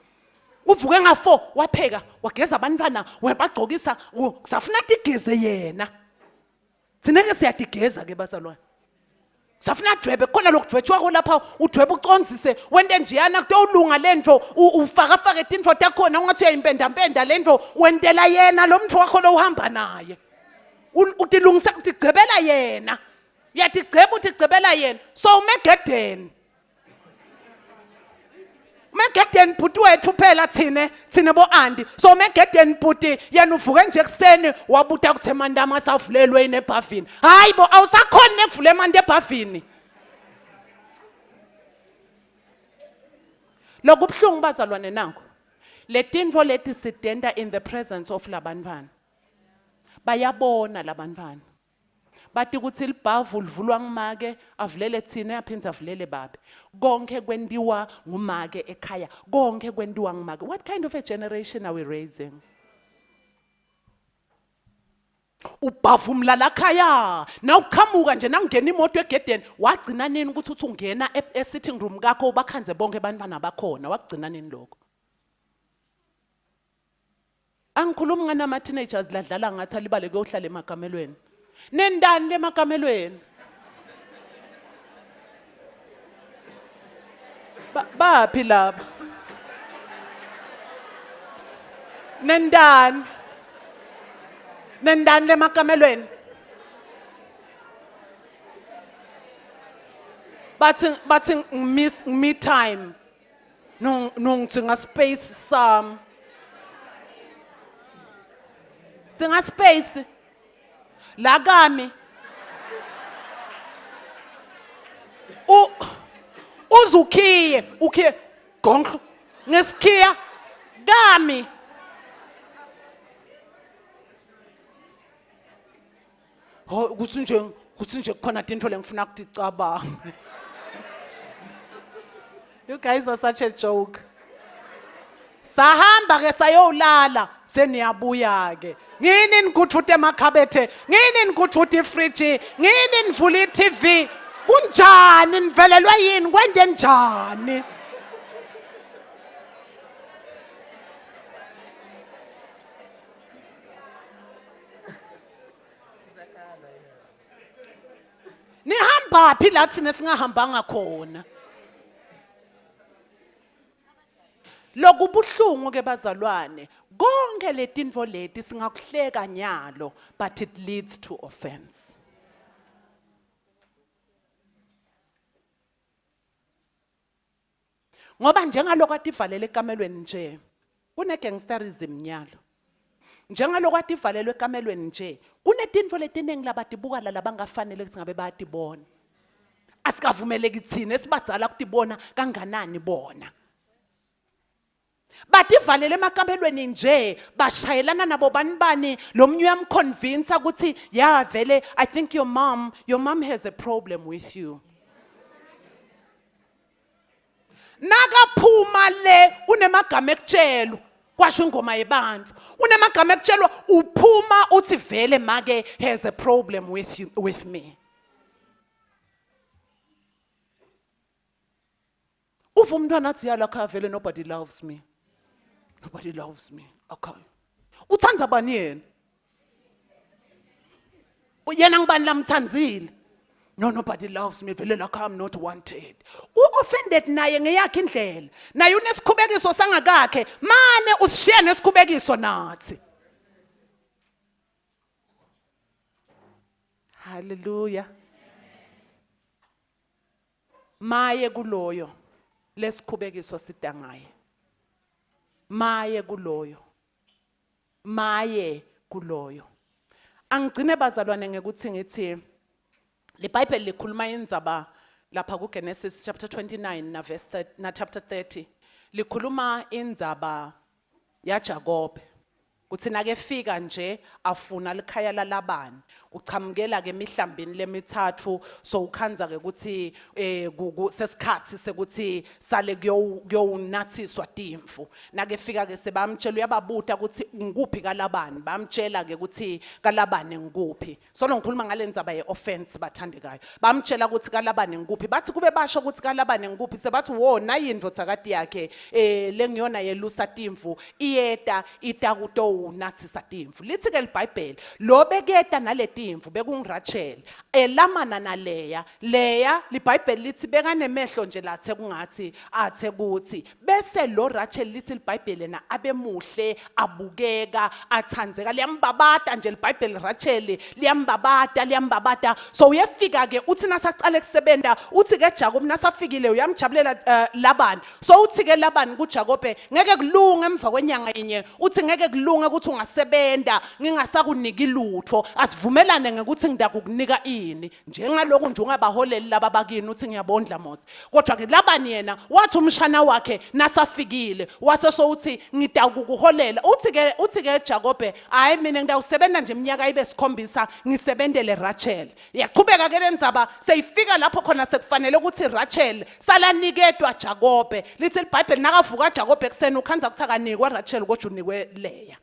A: uvuke nga4 wapheka wageza abantwana webagcokisa kusafuna tigeze yena thina ke siyatigeza ke bazalwane safuna dwebe khona lokudwetshwako lapha udwebe ucondzise wente njeyana kutowulunga lento ufakafake tintfo takhona ungathi uyayimpendapenda lento wentela yena lo mntfu wakho lo uhamba naye utilungisa utigcebela yena uyatigceba utigcebela yena so umegedeni Umegedeni bhuti wethu phela thine thine bo anti so umegedeni bhuti yena uvuke nje ekuseni wabuta ukuthi emanti amasavulelwe yini ebhavini hayi bo awusakhoni nekuvula emanti ebhavini Lokubuhlungu bazalwane nanko letintfo leti sidenta in the presence of labantwana bayabona labantwana Bati kutsi libhavu livulwa ngumake avulele tsine aphindze avulele babe. Konkhe kwentiwa ngumake ekhaya. Konkhe kwentiwa ngumake. What kind of a generation are we raising? Ubhavumla lakhaya nawuqhamuka nje nangena imoto egedeni wagcina nini ukuthi uthi ungena e-sitting room kakho ubakhanze bonke abantwana bakhona wagcina nini lokho Angikhulumi nganama teenagers ladlala ngathi alibale kuyohlala emakamelweni. Nendani lemakamelweni? Ba baphi laba? Nendani? Nendani lemakamelweni? Bathi bathi miss me time. No no ngidzinga space sami. Dzinga space. La kami. U uzukhiye ukhiye gonhlo ngesikhiya kami. Ho kuthi nje kuthi nje kukhona tintfo lengifuna kuticabanga. You guys are such a joke. Sahamba ke sayolala seniyabuya ke. Ngini nikuthuthe emakhabethe, ngini nikuthuthe ifridge, ngini nivula iTV. Kunjani nivelelwe yini kwende njani? Nihamba phi la thina singahambanga khona? Lokubuhlungu ke bazalwane, konke letintfo leti singakuhleka nyalo, but it leads to offense. Ngoba njengaloko ativalele ekamelweni nje, kune gangsterism nyalo. Njengaloko ativalelwe ekamelweni nje, kunetintfo letiningi labatibuka la labangafanele kutsi ngabe bayatibona. Asikavumeleki thina esibadzala kutibona kanganani bona. Bativalele emakamelweni nje, bashayelana nabo bani bani, lo munye uyamconvince ukuthi ya vele I think your mom has a problem with you. Nakaphuma le unemagama ekutshelwa, kwasho ingoma yebantu. Unemagama ekutshelwa, uphuma uthi vele make has a problem with you, with me. Uva umntwana athi yala khaya vele nobody loves me. Nobody loves me. Okay. Uthanda bani yena? Yena ngibani lamthandzile? No, nobody loves me, vele la khaya I'm not wanted. U-offended naye ngeyakhe indlela. Naye unesikhubekiso sangakakhe, mane usishiya nesikhubekiso nathi. Hallelujah. Maye kuloyo lesikhubekiso sidangaye. Maye kuloyo. Maye kuloyo. Angigcine bazalwane ngekuthi ngithi liBhayibheli likhuluma indzaba lapha kuGenesis chapter 29 na verse na chapter 30 likhuluma indzaba yaJakobe. Kutsi nakefika nje afuna likhaya laLabani, uchamukela ke emihlambini lemitsatfu, so ukhandza ke kutsi eh sesikhatsi sekuthi sale kuyowunathiswa timvu. Nakefika ke sebamtshela, uyababuta kutsi ngikuphi kaLabani, bamtshela ke kutsi kaLabani ngikuphi. Solo ngikhuluma ngale ndzaba ye-offense bathandekayo. Bamtshela ukuthi kaLabani ngikuphi. Bathi kube basho ukuthi kaLabani ngikuphi, sebathi wo nayi indvodzakati yakhe lengiyona yelusa timvu iyeta ita kutowunathisa timvu. Lithi ke liBhayibheli lo beketa naletimvu bekunguRachel elamana naLeya. Leya liBhayibheli lithi bekanemehlo nje lathe kungathi athe kuthi bese lo Rachel lithi liBhayibheli yena abemuhle abukeka athandzeka, liyambabata nje liBhayibheli Rachel, liyambabata liyambabata. So uyefika ke uthi nasaqala kusebenta uthi ke Jacob nasafikile uyamjabulela Laban. So uthi ke Laban kuJakobe ngeke kulunge emva kwenyanga yinye, uthi ngeke kulunge ukuthi ungasebenta ngingasakuniki lutho, asivumelane ngekuthi ngidakukunika ini. Njengalokhu nje ungabaholeli laba bakini uthi ngiyabondla Mose. Kodwa ke Labani yena wathi umshana wakhe nasafikile wase sowuthi ngitakukuholela. Uthi ke Jakobe hayi mina ngitawusebenza nje iminyaka ibe sikhombisa ngisebentele Rachel. Yaqhubeka ke lendzaba seyifika lapho khona sekufanele ukuthi Rachel salaniketwa Jakobe. Lithi iBhayibheli nakavuka Jakobe ekuseni ukhandza kuthi akanikwa Rachel kodwa unikwe Leah.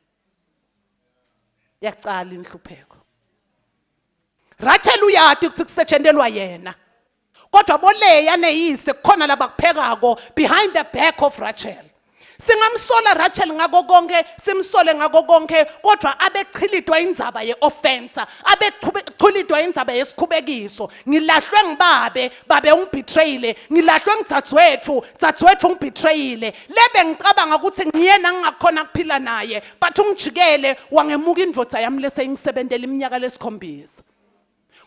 A: Yaqala inhlupheko. Rachel uyati ukuthi kusetshentelwa yena. Kodwa boLeya neyise kukhona labakuphekako behind the back of Rachel. Singamsola Rachel ngako konke, simsole ngako konke, kodwa abechilidwa indzaba ye-offense, abechilidwa indzaba yesikhubekiso. Ngilahlwe ngibabe, babe ungibetrayile, ngilahlwe ngdzadzwethu, dzadzwethu ungibetrayile. Lebe ngicabanga ukuthi ngiyena ngingakhona kuphila naye, but ungijikele wangemuka indvodza yami lese ingisebentela iminyaka lesikhombisa.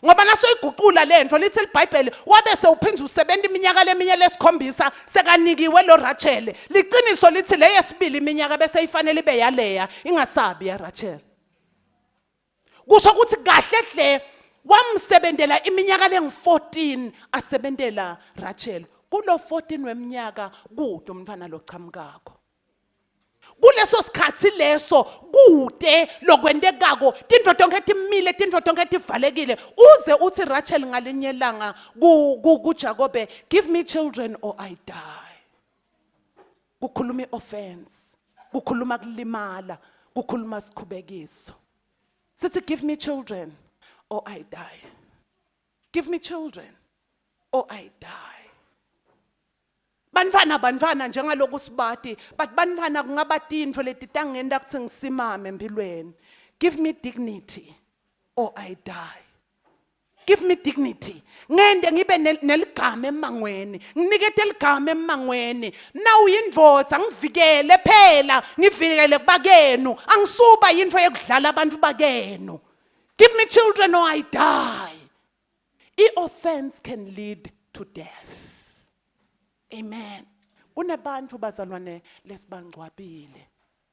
A: Ngoba nasoyiguqula lento lithi liBhayibheli wabe sewuphinda usebenta iminyaka leminye lesikhombisa sekanikiwe lo Rachel. Liqiniso lithi le yesibili iminyaka bese ifanele ibe yaleya ingasabi ya Rachel. Kusho ukuthi kahle hle wamsebentela iminyaka lengu-14 asebentela Rachel. Kulo 14 weminyaka kude umntwana lochamukako. Kuleso sikhathi leso kude lokwentekako, tintfo tonkhe timile, tintfo tonkhe tivalekile, uze uthi Rachel ngalinye ilanga kuJakobe, give me children or I die. Kukhuluma i-offense, kukhuluma kulimala, kukhuluma sikhubekiso. Sithi give me children or I die. Give me children or I die. Bantfwana bantfwana njengaloku sibati, but bantfwana kungaba tintfo letitangenta kutsi ngisimame empilweni. Give me dignity or I die. Give me dignity. Ngende ngibe neligama emangweni. Nginikete ligama emangweni. Nawu yindvodza ngivikele phela, ngivikele kubakenu. Angisuba yintfo yekudlala abantu bakenu. Give me children or I die. I-offense can lead to death. Amen. Kunebantu bazalwane lesibangcwabile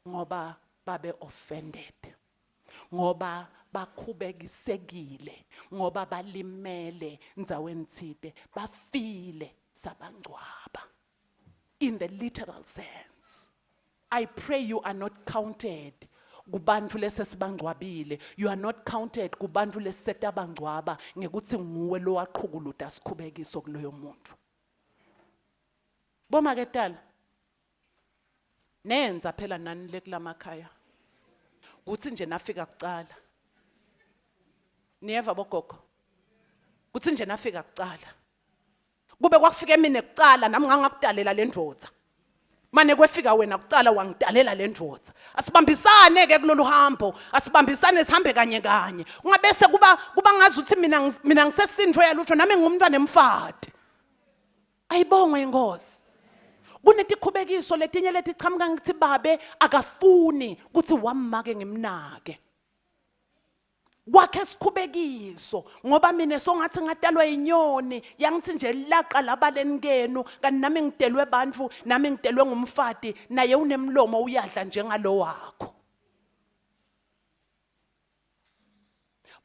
A: ngoba babe offended. Ngoba bakhubekisekile, ngoba balimele ndzaweni tsite, bafile sabangcwaba. In the literal sense. I pray you are not counted kubantu lesesibangcwabile. You are not counted kubantu lesisetabangcwaba ngekuthi nguwe lowaqhukuluta sikhubekiso kuloyo muntu. Bomaketala nenza phela nani le kulamakhaya. Kuthi nje nafika kucala. Niyeva bogogo. Kuthi nje nafika kucala. Kube kwakufika mina kucala nami ngangakudalela le ndvodza. Mane kwefika wena kucala wangidalela le ndvodza. Asibambisane ke kulolu hambo, asibambisane sihambe kanye kanye. Ungabese kuba ngazi ukuthi mina ngisesintfo yalutho nami ngumntwana emfati. Ayibongwe inkosi. Kunetikhubekiso letinye letichamuka ngithi babe akafuni ukuthi wamake ngimnake. Kwakhe sikhubekiso ngoba mina songathi ngatalwa inyoni yangithi nje laqa labaleni kenu kanti nami ngitelwe bantfu nami ngitelwe ngumfati naye unemlomo uyadla njengalo wakho.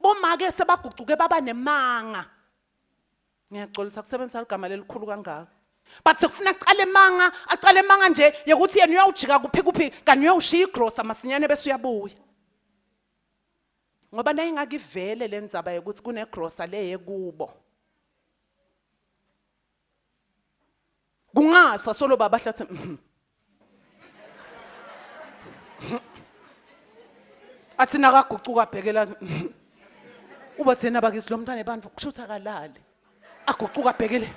A: Bomake sebagucuke baba nemanga. Ngiyaxolisa kusebenzisa ligama lelikhulu kangaka. But sekufuna aqale emanga, aqale emanga nje yekuthi yena uyawujika kuphi kuphi kanti uyawushiya igrosa masinyane bese uyabuya. Ngoba nayingakivele le ndzaba yokuthi kunegrosa le yekubo. Kungasa solo baba hlathi. Athi nakagucuka abhekela. Uba thina bakithi lo mntwana ebantfu kushuthi akalali. Agucuka abhekele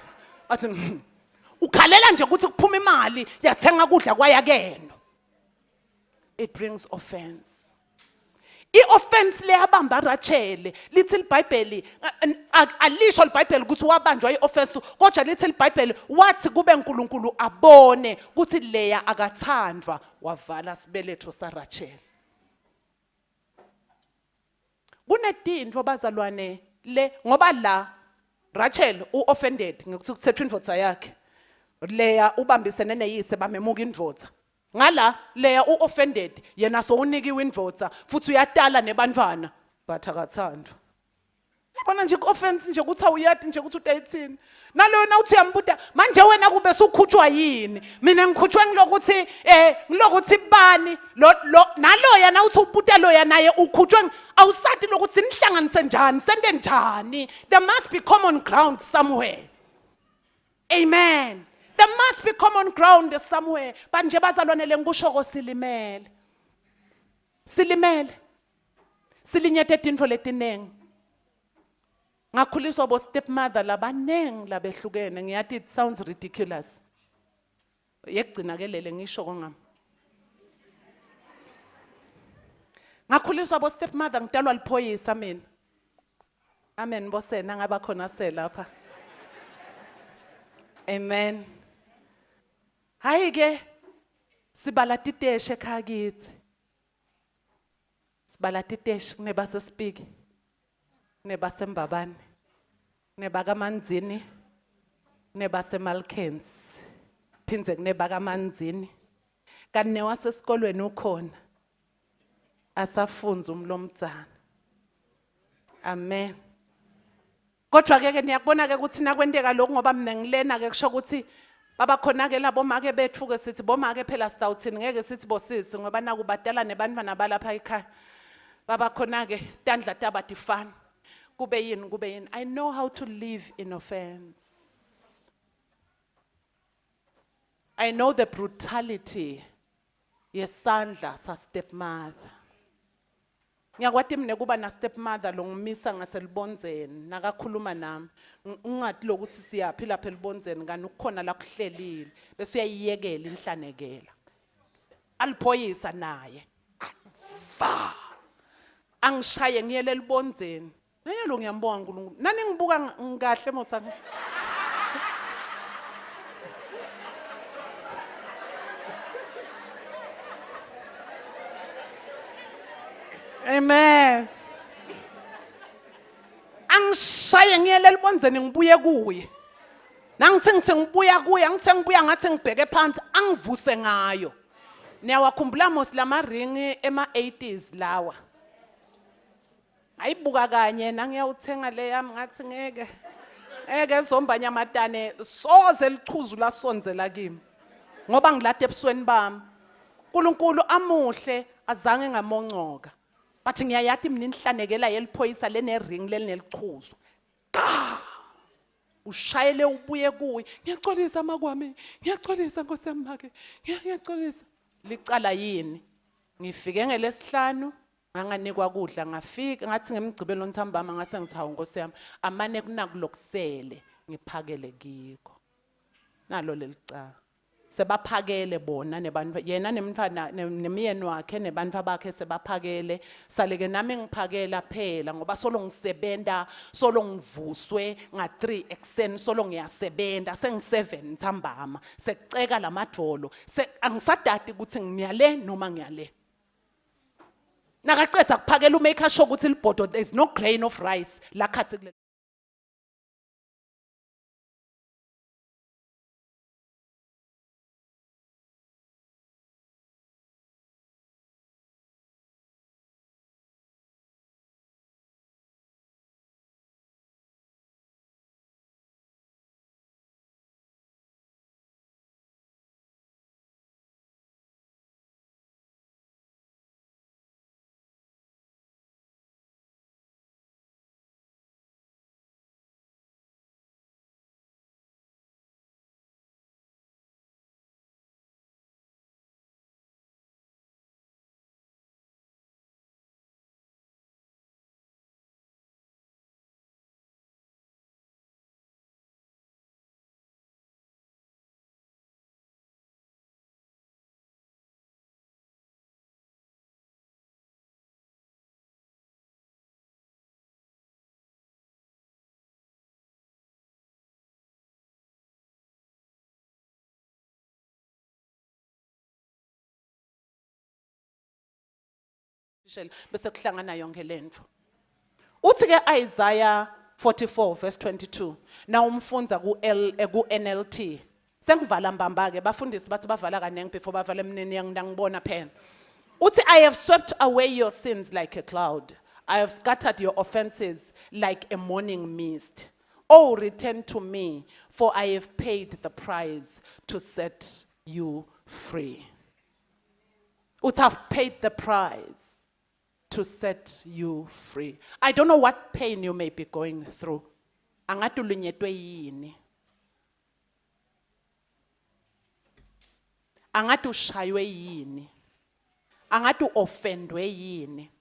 A: athi. Ukhalela nje ukuthi kuphuma imali yathenga kudla kwaya keno. It brings offense. I-offense leyabamba Rachel lithi iBhayibheli alisho iBhayibheli ukuthi wabanjwa i-offense kodwa lithi iBhayibheli wathi kube uNkulunkulu abone ukuthi leya akathandwa wavala sibeletho saRachel. Kunetintfo bazalwane le ngoba la Rachel u-offended ngekuthi kuthethwa indvodza yakhe. Leya ubambisene neyise bamemuka indvodza. Ngala Leya u-offended yena sowunikiwe indvodza futhi uyatala nebantwana but akathandwa. Yabona nje ku-offense nje ukuthi awuyati nje ukuthi utayithini. Naloyo na uthi uyambuta manje wena kube sukhutshwa yini? Mina ngikhutshwe ngilokuthi ngilokuthi bani lo lo naloya na uthi ubuta loya naye ukhutshwe awusati lokuthi nihlanganise njani sente njani. There must be common ground somewhere. Amen. There must be common ground somewhere. But nje bazalwane lengikusho ko silimele. Silimele. Silinyete tintfo letinengi. Ngakhuliswa bo stepmother labanengi labehlukene. Ngiyati it sounds ridiculous. Yekugcina ke lele ngisho kongami. Ngakhuliswa bo stepmother ngitalwa liphoyisa mina. Amen bosena ngaba khona selapha. Amen. Hayi ke sibala titeshe ekhaya kithi. Sibala titeshi kunebasesipiki. Kunebasembabane. Kunebakamanzini. Kunebasemalkens. Phindze kunebakamanzini. Kanti newasesikolweni ukhona. Asafunza umlomdzana. Amen. Kodwa ke ke niyakubona ke ukuthi nakwenteka lokhu ngoba mina ngilena ke kusho ukuthi baba khona ke labo make bethu ke sithi bomake phela sitawuthini ngeke sithi bosisi ngoba naku badala nebantwana balapha ekhaya. Baba khona ke tandla taba tifana. Kube yini kube yini. I know how to live in offense. I know the brutality yesandla sa stepmother. Ngiyakwati mina kuba na stepmother longimisa ngaselibondzeni nakakhuluma nami. Ungati lokuthi siyaphi lapha elibondzeni kanti ukukhona la kuhlelile bese uyayiyekela inhlanekela. Aliphoyisa naye. Va. Angishaye ngiyele elibondzeni. Nanyalo ngiyambonga uNkulunkulu. Nani ngibuka ngikahle mosa. Amen. Angishaye ngiyele elibonzeni ngibuye kuye. Nangithi ngithi ngibuya kuye, angithi ngibuya ngathi ngibheke phansi angivuse ngayo. Niyawakhumbula mos lama ring ema 80s lawa. Ngayibuka kanye nangiyawuthenga le yami ngathi ngeke. Ngeke zomba nyamatane soze lichuzu lasondzela kimi. Ngoba ngilade ebusweni bami. uNkulunkulu amuhle azange ngamoncoka. Bathi ngiyayati mina inhlanekela yeliphoyisa lene ring lelinelichuzu. Ushayele ubuye kuye. Ngiyaxolisa makwami. Ngiyaxolisa Nkosi yami make. Ngiyaxolisa. Licala yini? Ngifike ngelesihlanu nganganikwa kudla ngafika ngathi ngemgcibelo ntsambama ngase ngithi hawu Nkosi yami amane kunakulokusele ngiphakele kikho. Nalo lelicala. Sebaphakele bona nebantu yena nemntwana nemyeni wakhe nebantu bakhe sebaphakele saleke nami ngiphakela phela ngoba solo ngisebenta solo ngivuswe nga-3 ekuseni solo ngiyasebenta sengi-7 ntsambama sekuceka lamadvolo angisadati ukuthi ngiyale noma ngiyale nakacedza kuphakela umake sure ukuthi libhodo there is no grain of rice lakhathi kule Bese kuhlangana yonke lento. Uthi ke Isaiah 44 verse 22 na umfundza ku L ku NLT sengivala mbamba ke bafundisi bathi bavala kaningi before bavala emneni yangibona phela. Uthi I have swept away your sins like a cloud. I have scattered your offenses like a morning mist. Oh, return to me, for I have paid the price to set you free. Uthi I've paid the price to set you free. I don't know what pain you may be going through. Angathi ulunyetwe yini. Angathi ushaywe yini. Angathi uoffendwe yini.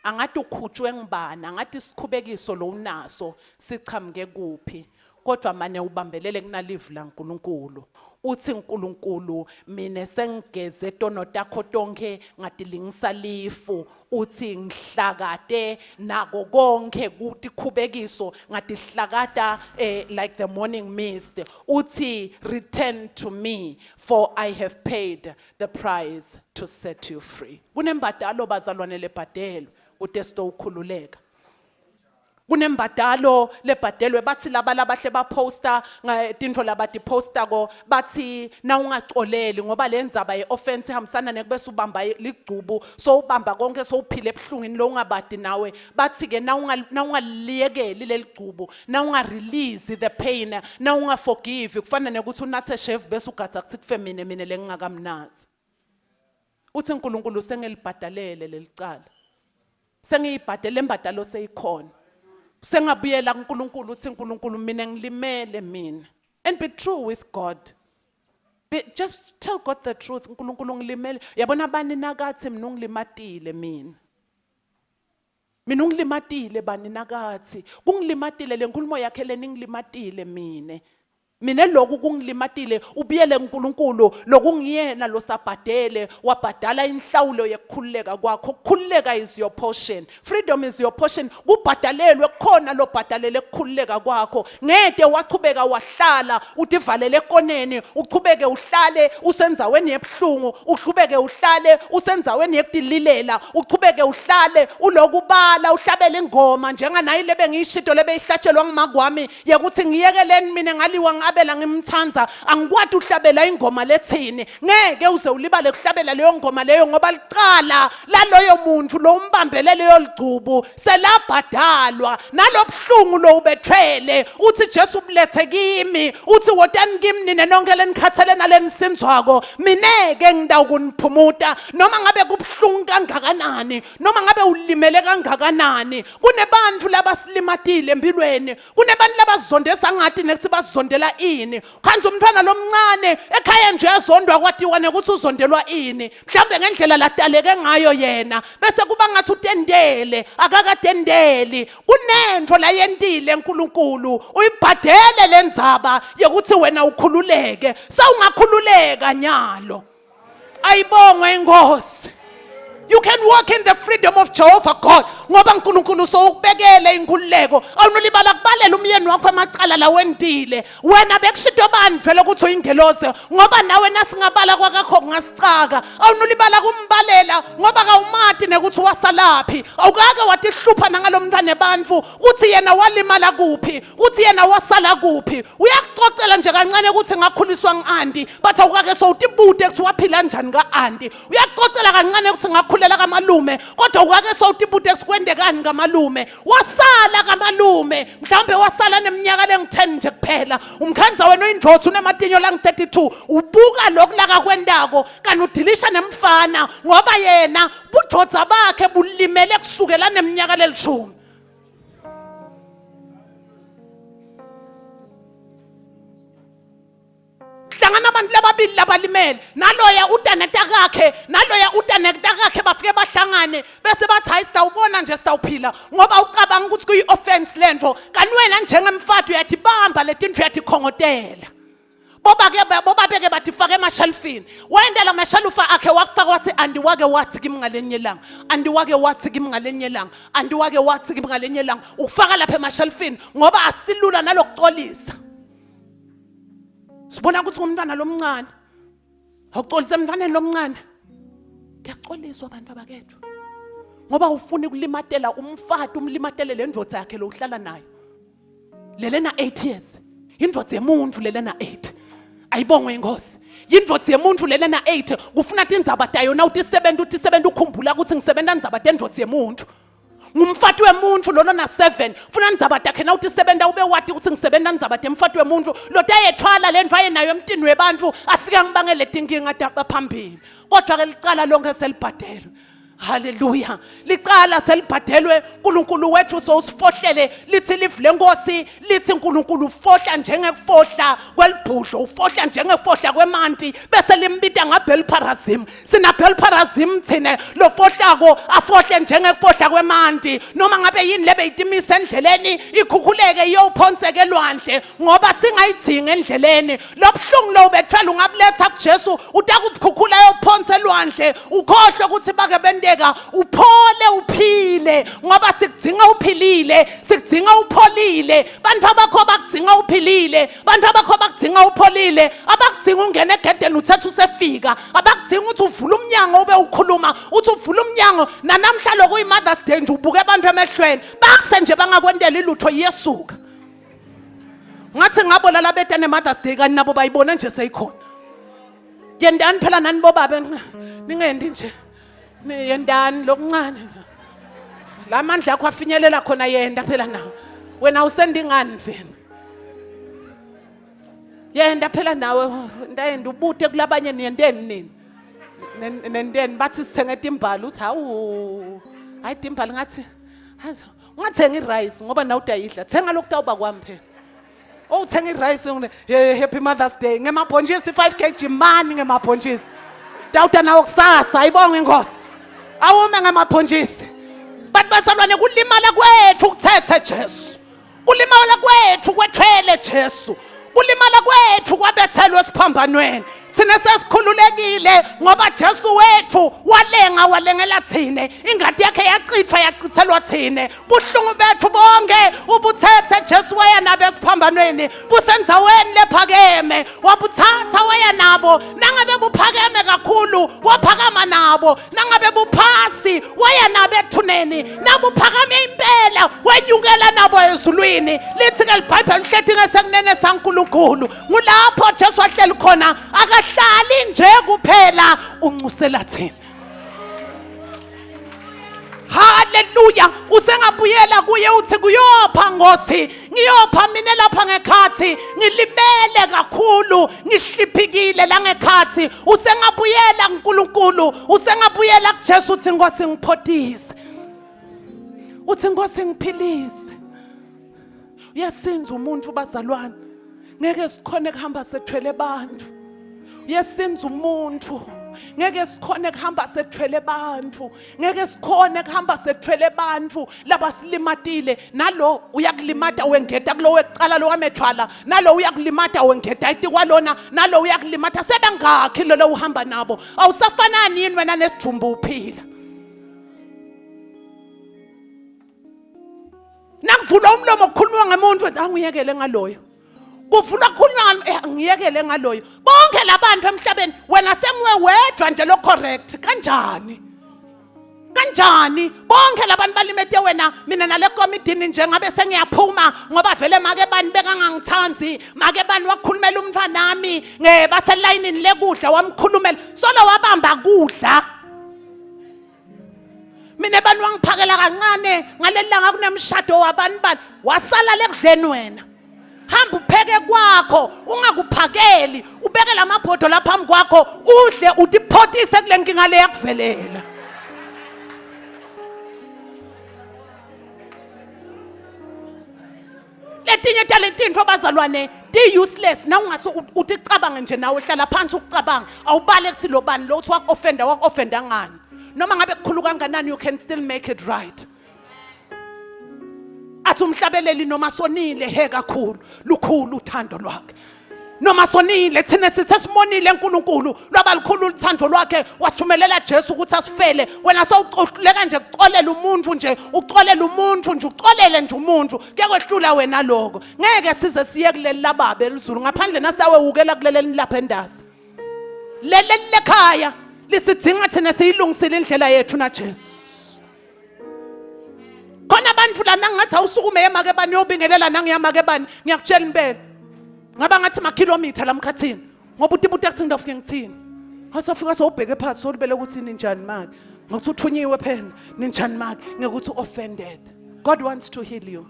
A: Angathi ukhutshwe ngibani, angathi isikhubekiso lo unaso sichamuke kuphi. Kodwa mane ubambelele kunalivi laNkulunkulu. Uthi uNkulunkulu mina sengigeze tono takho tonke ngatilingisa lifu. Uthi ngihlakate nako konke kutikhubekiso ngatihlakata like the morning mist. Uthi return to me for I have paid the price to set you free. Kunembadalo bazalwane lebhadelwe kute sitowukhululeka. Kunembadalo lebhadelwe bathi laba labahle baposta tintfo labatiposta ko bathi nawungacoleli ngoba le ndzaba ye-offense ihambisana nekubese ubamba ligcubu so ubamba konke sowuphile ebuhlungwini lo ungabadi nawe bathi ke nawungaliyekeli leligcubu nawunga-release the pain nawunga-forgive kufana nekuthi unathe shevu bese ugadza kuthi kufe mine mine lengingakamnathi. Uthi uNkulunkulu sengelibhadalele lelicala. Sengiyibhadele embadalo seyikhona. Sengabuyela kuNkulunkulu uthi uNkulunkulu mina ngilimele mina. And be true with God. Just tell God the truth. uNkulunkulu ngilimele. Yabona bani nakathi mina ungilimatile mina. Mina ungilimatile bani nakathi. Kungilimatile le nkulumo yakhe le ningilimatile mina. Mina lokhu kungilimatile ubuyele kuNkulunkulu lokungiyena losabhadele wabhadala inhlawulo yekukhululeka kwakho. Ukukhululeka is your portion, freedom is your portion. Kubhadalelwe kukhona lobhadalele ukukhululeka kwakho. Ngede wachubeka wahlala utivalele ekoneni, uchubeke uhlale usendzaweni yebuhlungu, uchubeke uhlale usendzaweni yekutililela, uchubeke uhlale ulokubala uhlabele ingoma njenganayi lebe ngiyishito lebe ihlatshelwa ngumakwami yekuthi ngiyekeleni mina ngaliwa ngabela ngimthanda, angikwati uhlabela ingoma lethini. Ngeke uze ulibale kuhlabela leyo ngoma leyo, ngoba licala laloyo muntu lo umbambele leyo ligcubu selabhadalwa, nalobuhlungu lo ubethwele. Uthi Jesu ubulethe kimi, uthi wotani kimi nine nonke lenikhathele nalenisinzwako, mineke ngitawukuniphumuta. Noma ngabe kubuhlungu kangakanani, noma ngabe ulimele kangakanani, kunebantu labasilimatile empilweni, kunebantu labazonde sangathi nekuthi basizondela ini. Khanze umntwana lomncane ekhaya nje uyazondwa, kwatiwa nekuthi uzondelwa ini, mhlawumbe ngendlela ladaleke ngayo yena, bese kuba ngathi utendele, akakatendeli. Kunento layentile uNkulunkulu, uyibhadele lendzaba yekuthi wena ukhululeke. Sewungakhululeka nyalo. Ayibongwe inkosi. You can walk in the freedom of Jehovah God, ngoba uNkulunkulu sowukubekele inkululeko. Awunolibala kubalela umyeni wakho amacala lawentile. Wena bekushito bani vele ukuthi uyingelosi, ngoba nawe nasingabala kwakakho kungasicaka. Awunolibala kumbalela ngoba kawumati nekuthi wasalaphi. Awukake watihlupha nangalomntwana ebantfu kuthi yena walimala kuphi, kuthi yena wasala kuphi. Uyakucocela nje kancane ukuthi ngakhuliswa ngi-anti, but awukake sowutibute ukuthi waphila njani ka-anti. Uyakucocela kancane ukuthi ngakhulela kamalume, kodwa awukake sowutibute ukuthi kwendekani kamalume. Wasala kamalume, mhlawumbe wasala neminyaka lengu-10 nje kuphela. Umkhanza wena uyindvodza, unematinyo langu-32, ubuka lokhu lakakwentako kanti udilisha nemfana, ngoba yena budvodza bakhe bulimele kusukela neminyaka lelishumi. Hlangana abantu lababili labalimele, naloya utaneta kakhe, naloya utaneta kakhe, bafike bahlangane bese bathi hayi sitawubona nje sitawuphila, ngoba ucabanga ukuthi kuyi-offense lento, kanti wena njengemfati uyatibamba letintfo, uyatikhongotela. Bobabeke batifake emashelfini, wayendela amashelufa akhe wakufaka, wathi andiwake wathi kimi ngalenye ilanga, andiwake wathi kimi ngalenye ilanga, andiwake wathi kimi ngalenye ilanga. Ukufaka lapha emashelfini ngoba asilula nalokucolisa. Sibona ukuthi ngumntwana lomncane, awucolisa emntwaneni lomncane. Kuyacoliswa abantu abakethu, ngoba ufuna ukulimatela umfati, umlimatele le ndvodza yakhe lo uhlala nayo lelena 8 years. Indvodza yemuntu lelena 8, ayibongwe inkosi. Yindvodza yemuntu lelena 8, kufuna tindzaba tayo na utisebenza, utisebenza ukhumbula ukuthi ngisebenza ndzaba tendvodza yemuntu. Ngumfati wemuntu lona na 7, funa ndzaba takhe na utisebenza ube wati ukuthi ngisebenza ndzaba temfati wemuntu lotayethwala le ndlu ayenayo emtini webantu, afika ngibangele tinkinga phambili. Kodwa ke licala lonke selibhadelwe. Haleluya, licala selibhadelwe. uNkulunkulu wethu sowusifohlele. Lithi live lenkosi lithi uNkulunkulu ufohla njengekufohla kwelibhudlo, ufohla njengefohla kwemanti, bese limbita ngaBelparazim. Sina Belparazim thine lofohlako, afohle njengekufohla kwemanti. Noma ngabe yini lebe itimise endleleni ikhukhuleke iyophonseke elwandle, ngoba singayidzingi endleleni. Lobuhlungu lo ubethwele ungabuletha kuJesu, utakubukhukhula yophonsa elwandle, ukhohlwe ukuthi bake benteka, uphole uphile, ngoba sikudzinga uphilile, sikudzinga upholile. Bantu abakho bakudzinga uphilile, bantu abakho bakudzinga upholile. Abakudzinga ungene egedeni uthethe usefika, abakudzinga ukuthi uvule umnyango ube ukhuluma, uthi uvule umnyango nanamhla lokuyi-Mother's Day nje ubuke abantu emehlweni, base nje bangakwentela ilutho iyesuka. Ngathi ngabo lalabeta ne-Mother's Day kanti nabo bayibona nje seyikhona. Yendani phela nani bobabe, ningendi nje, yendani lokuncane la mandla akho afinyelela khona, yenda phela nawe. Wena usendingani vena, yenda phela nawe, ndayenda ubute kulabanye niyendeni nini nendeni, bathi sithenge timbali, uthi hawu hayi timbali, ngathi ungathenga i-rice ngoba nawe udayidla, thenga lokhu tawuba kwami phela. Oh, uthenga i-rice ngine happy Mother's Day ngemabhontshisi 5 kg mani ngemabhontshisi dawuda nawo kusasa. Ayibonge inkosi, awume ngemabhontshisi. Bantu bazalwane, kulimala kwethu kuthethe Jesu, kulimala kwethu kwethwele Jesu. Kulimala kwethu kwabethelwa esiphambanweni. Thina sesikhululekile ngoba Jesu wethu walenga walengela thina. Ingadi yakhe yachithwa yachithelwa thina. Buhlungu bethu bonke ubuthethe Jesu waya nabo esiphambanweni. Busendzaweni lephakeme wabuthatha waya nabo. Nangabe buphakeme kakhulu waphakama nabo. Nangabe buphasi waya nabo ethuneni. Nabuphakame impela wenyukela nabo ezulwini. Lithi ke liBhayibheli uhleti ngesekunene saNkulunkulu. Ngulapho Jesu ahleli khona, akahlali nje kuphela, uncusela thina. Haleluya, usengabuyela kuye uthi kuyopha Nkosi, ngiyopha mina lapha ngekhathi ngilimele kakhulu, ngihliphikile la ngekhathi. Usengabuyela kuNkulunkulu, usengabuyela kuJesu uthi Nkosi ngiphodise, uthi Nkosi ngiphilise. Uyasinza umuntu bazalwane, ngeke sikhone kuhamba sethwele abantu. Uyasinza umuntu, ngeke sikhone kuhamba sethwele abantu, ngeke sikhone kuhamba sethwele abantu labasilimatile. Nalo uyakulimata wengeta kulo wekucala lo wamethwala, nalo uyakulimata wengeta itikwalona, nalo uyakulimata. Sebengakhi lolo uhamba nabo? Awusafanani yini wena nesidumbu uphila? Nakuvulwa umlomo kukhulunywa ngemuntu, angiyekele ngaloyo. Kuvulwa kukhulunywa angiyekele ngaloyo. Bonke labantu emhlabeni wena senguwe wedwa nje lo correct. Kanjani? Kanjani? Bonke labantu balimete wena, mina nale komidini nje ngabe sengiyaphuma ngoba vele make bani bekangangithandi, make bani wakhulumela umntwanami nge baselayinini lekudla wamkhulumela. Solo wabamba kudla. Mina bani wangiphakela kancane ngaleli langa kunemshado wabani bani, wasala lekudleni wena. Hamba upheke kwakho, ungakuphakeli, ubeke lamabhodo lapha phambi kwakho, udle utiphotise kule nkinga le yakuvelela. Letinye taletintfo bazalwane ti-useless nawungase uticabange nje nawe, hlala phansi ukucabanga, awubale kuthi lo bani lo uthi waku-offenda, waku-offenda ngani. Noma ngabe kukhulu kanganani, you can still make it right. Athi umhlabeleli noma sonile he kakhulu, lukhulu uthando lwakhe. Noma sonile thina sithe simonile uNkulunkulu, lwaba lukhulu uthando lwakhe, wasithumelela Jesu ukuthi asifele. Wena sowuhluleka nje ukuxolela umuntu nje, uxolela umuntu nje, uxolele nje umuntu, kuyakwehlula wena lokho. Ngeke size siye kuleli lababe elizulu ngaphandle nasawewukela kuleli lapha endasi. Leli lekhaya lisidzinga thina siyilungisile indlela yethu naJesu. Khona abantu lana ngathi awusukume yemake bani uyobingelela nangiyamake bani, ngiyakutshela impela. Ngaba ngathi makhilomitha la mkhathini ngoba utibuta kuthi ngidafike ngithini. Asafika sowubheke phansi solibele ukuthi ninjani manje. Ngokuthi uthunyiwe phela ninjani manje ngekuthi offended. God wants to heal you.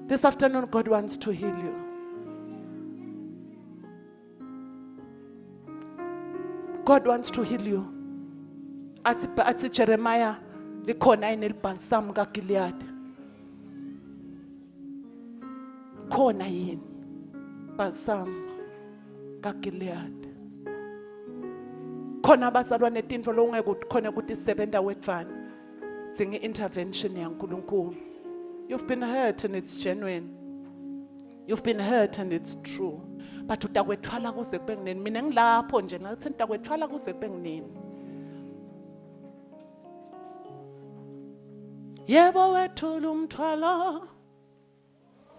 A: This afternoon God wants to heal you. God wants to heal you. Athi athi Jeremiah likhona yini elibhalsamu kaGilead? Khona yini balsam kaGilead? Khona abazalwane tintfo longeke khona ukuthi sebenta wedvwana. Singe intervention yaNkulunkulu. You've been hurt and it's genuine. You've been hurt and it's true. But utakwethwala kuze kube kunini? Mina ngilapho nje ngathi nitakwethwala kuze kube kunini? Yebo wethula umthwalo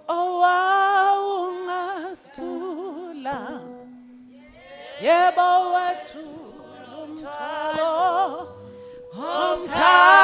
A: owawungasidlula. Yebo wethula umthwalo omthanda.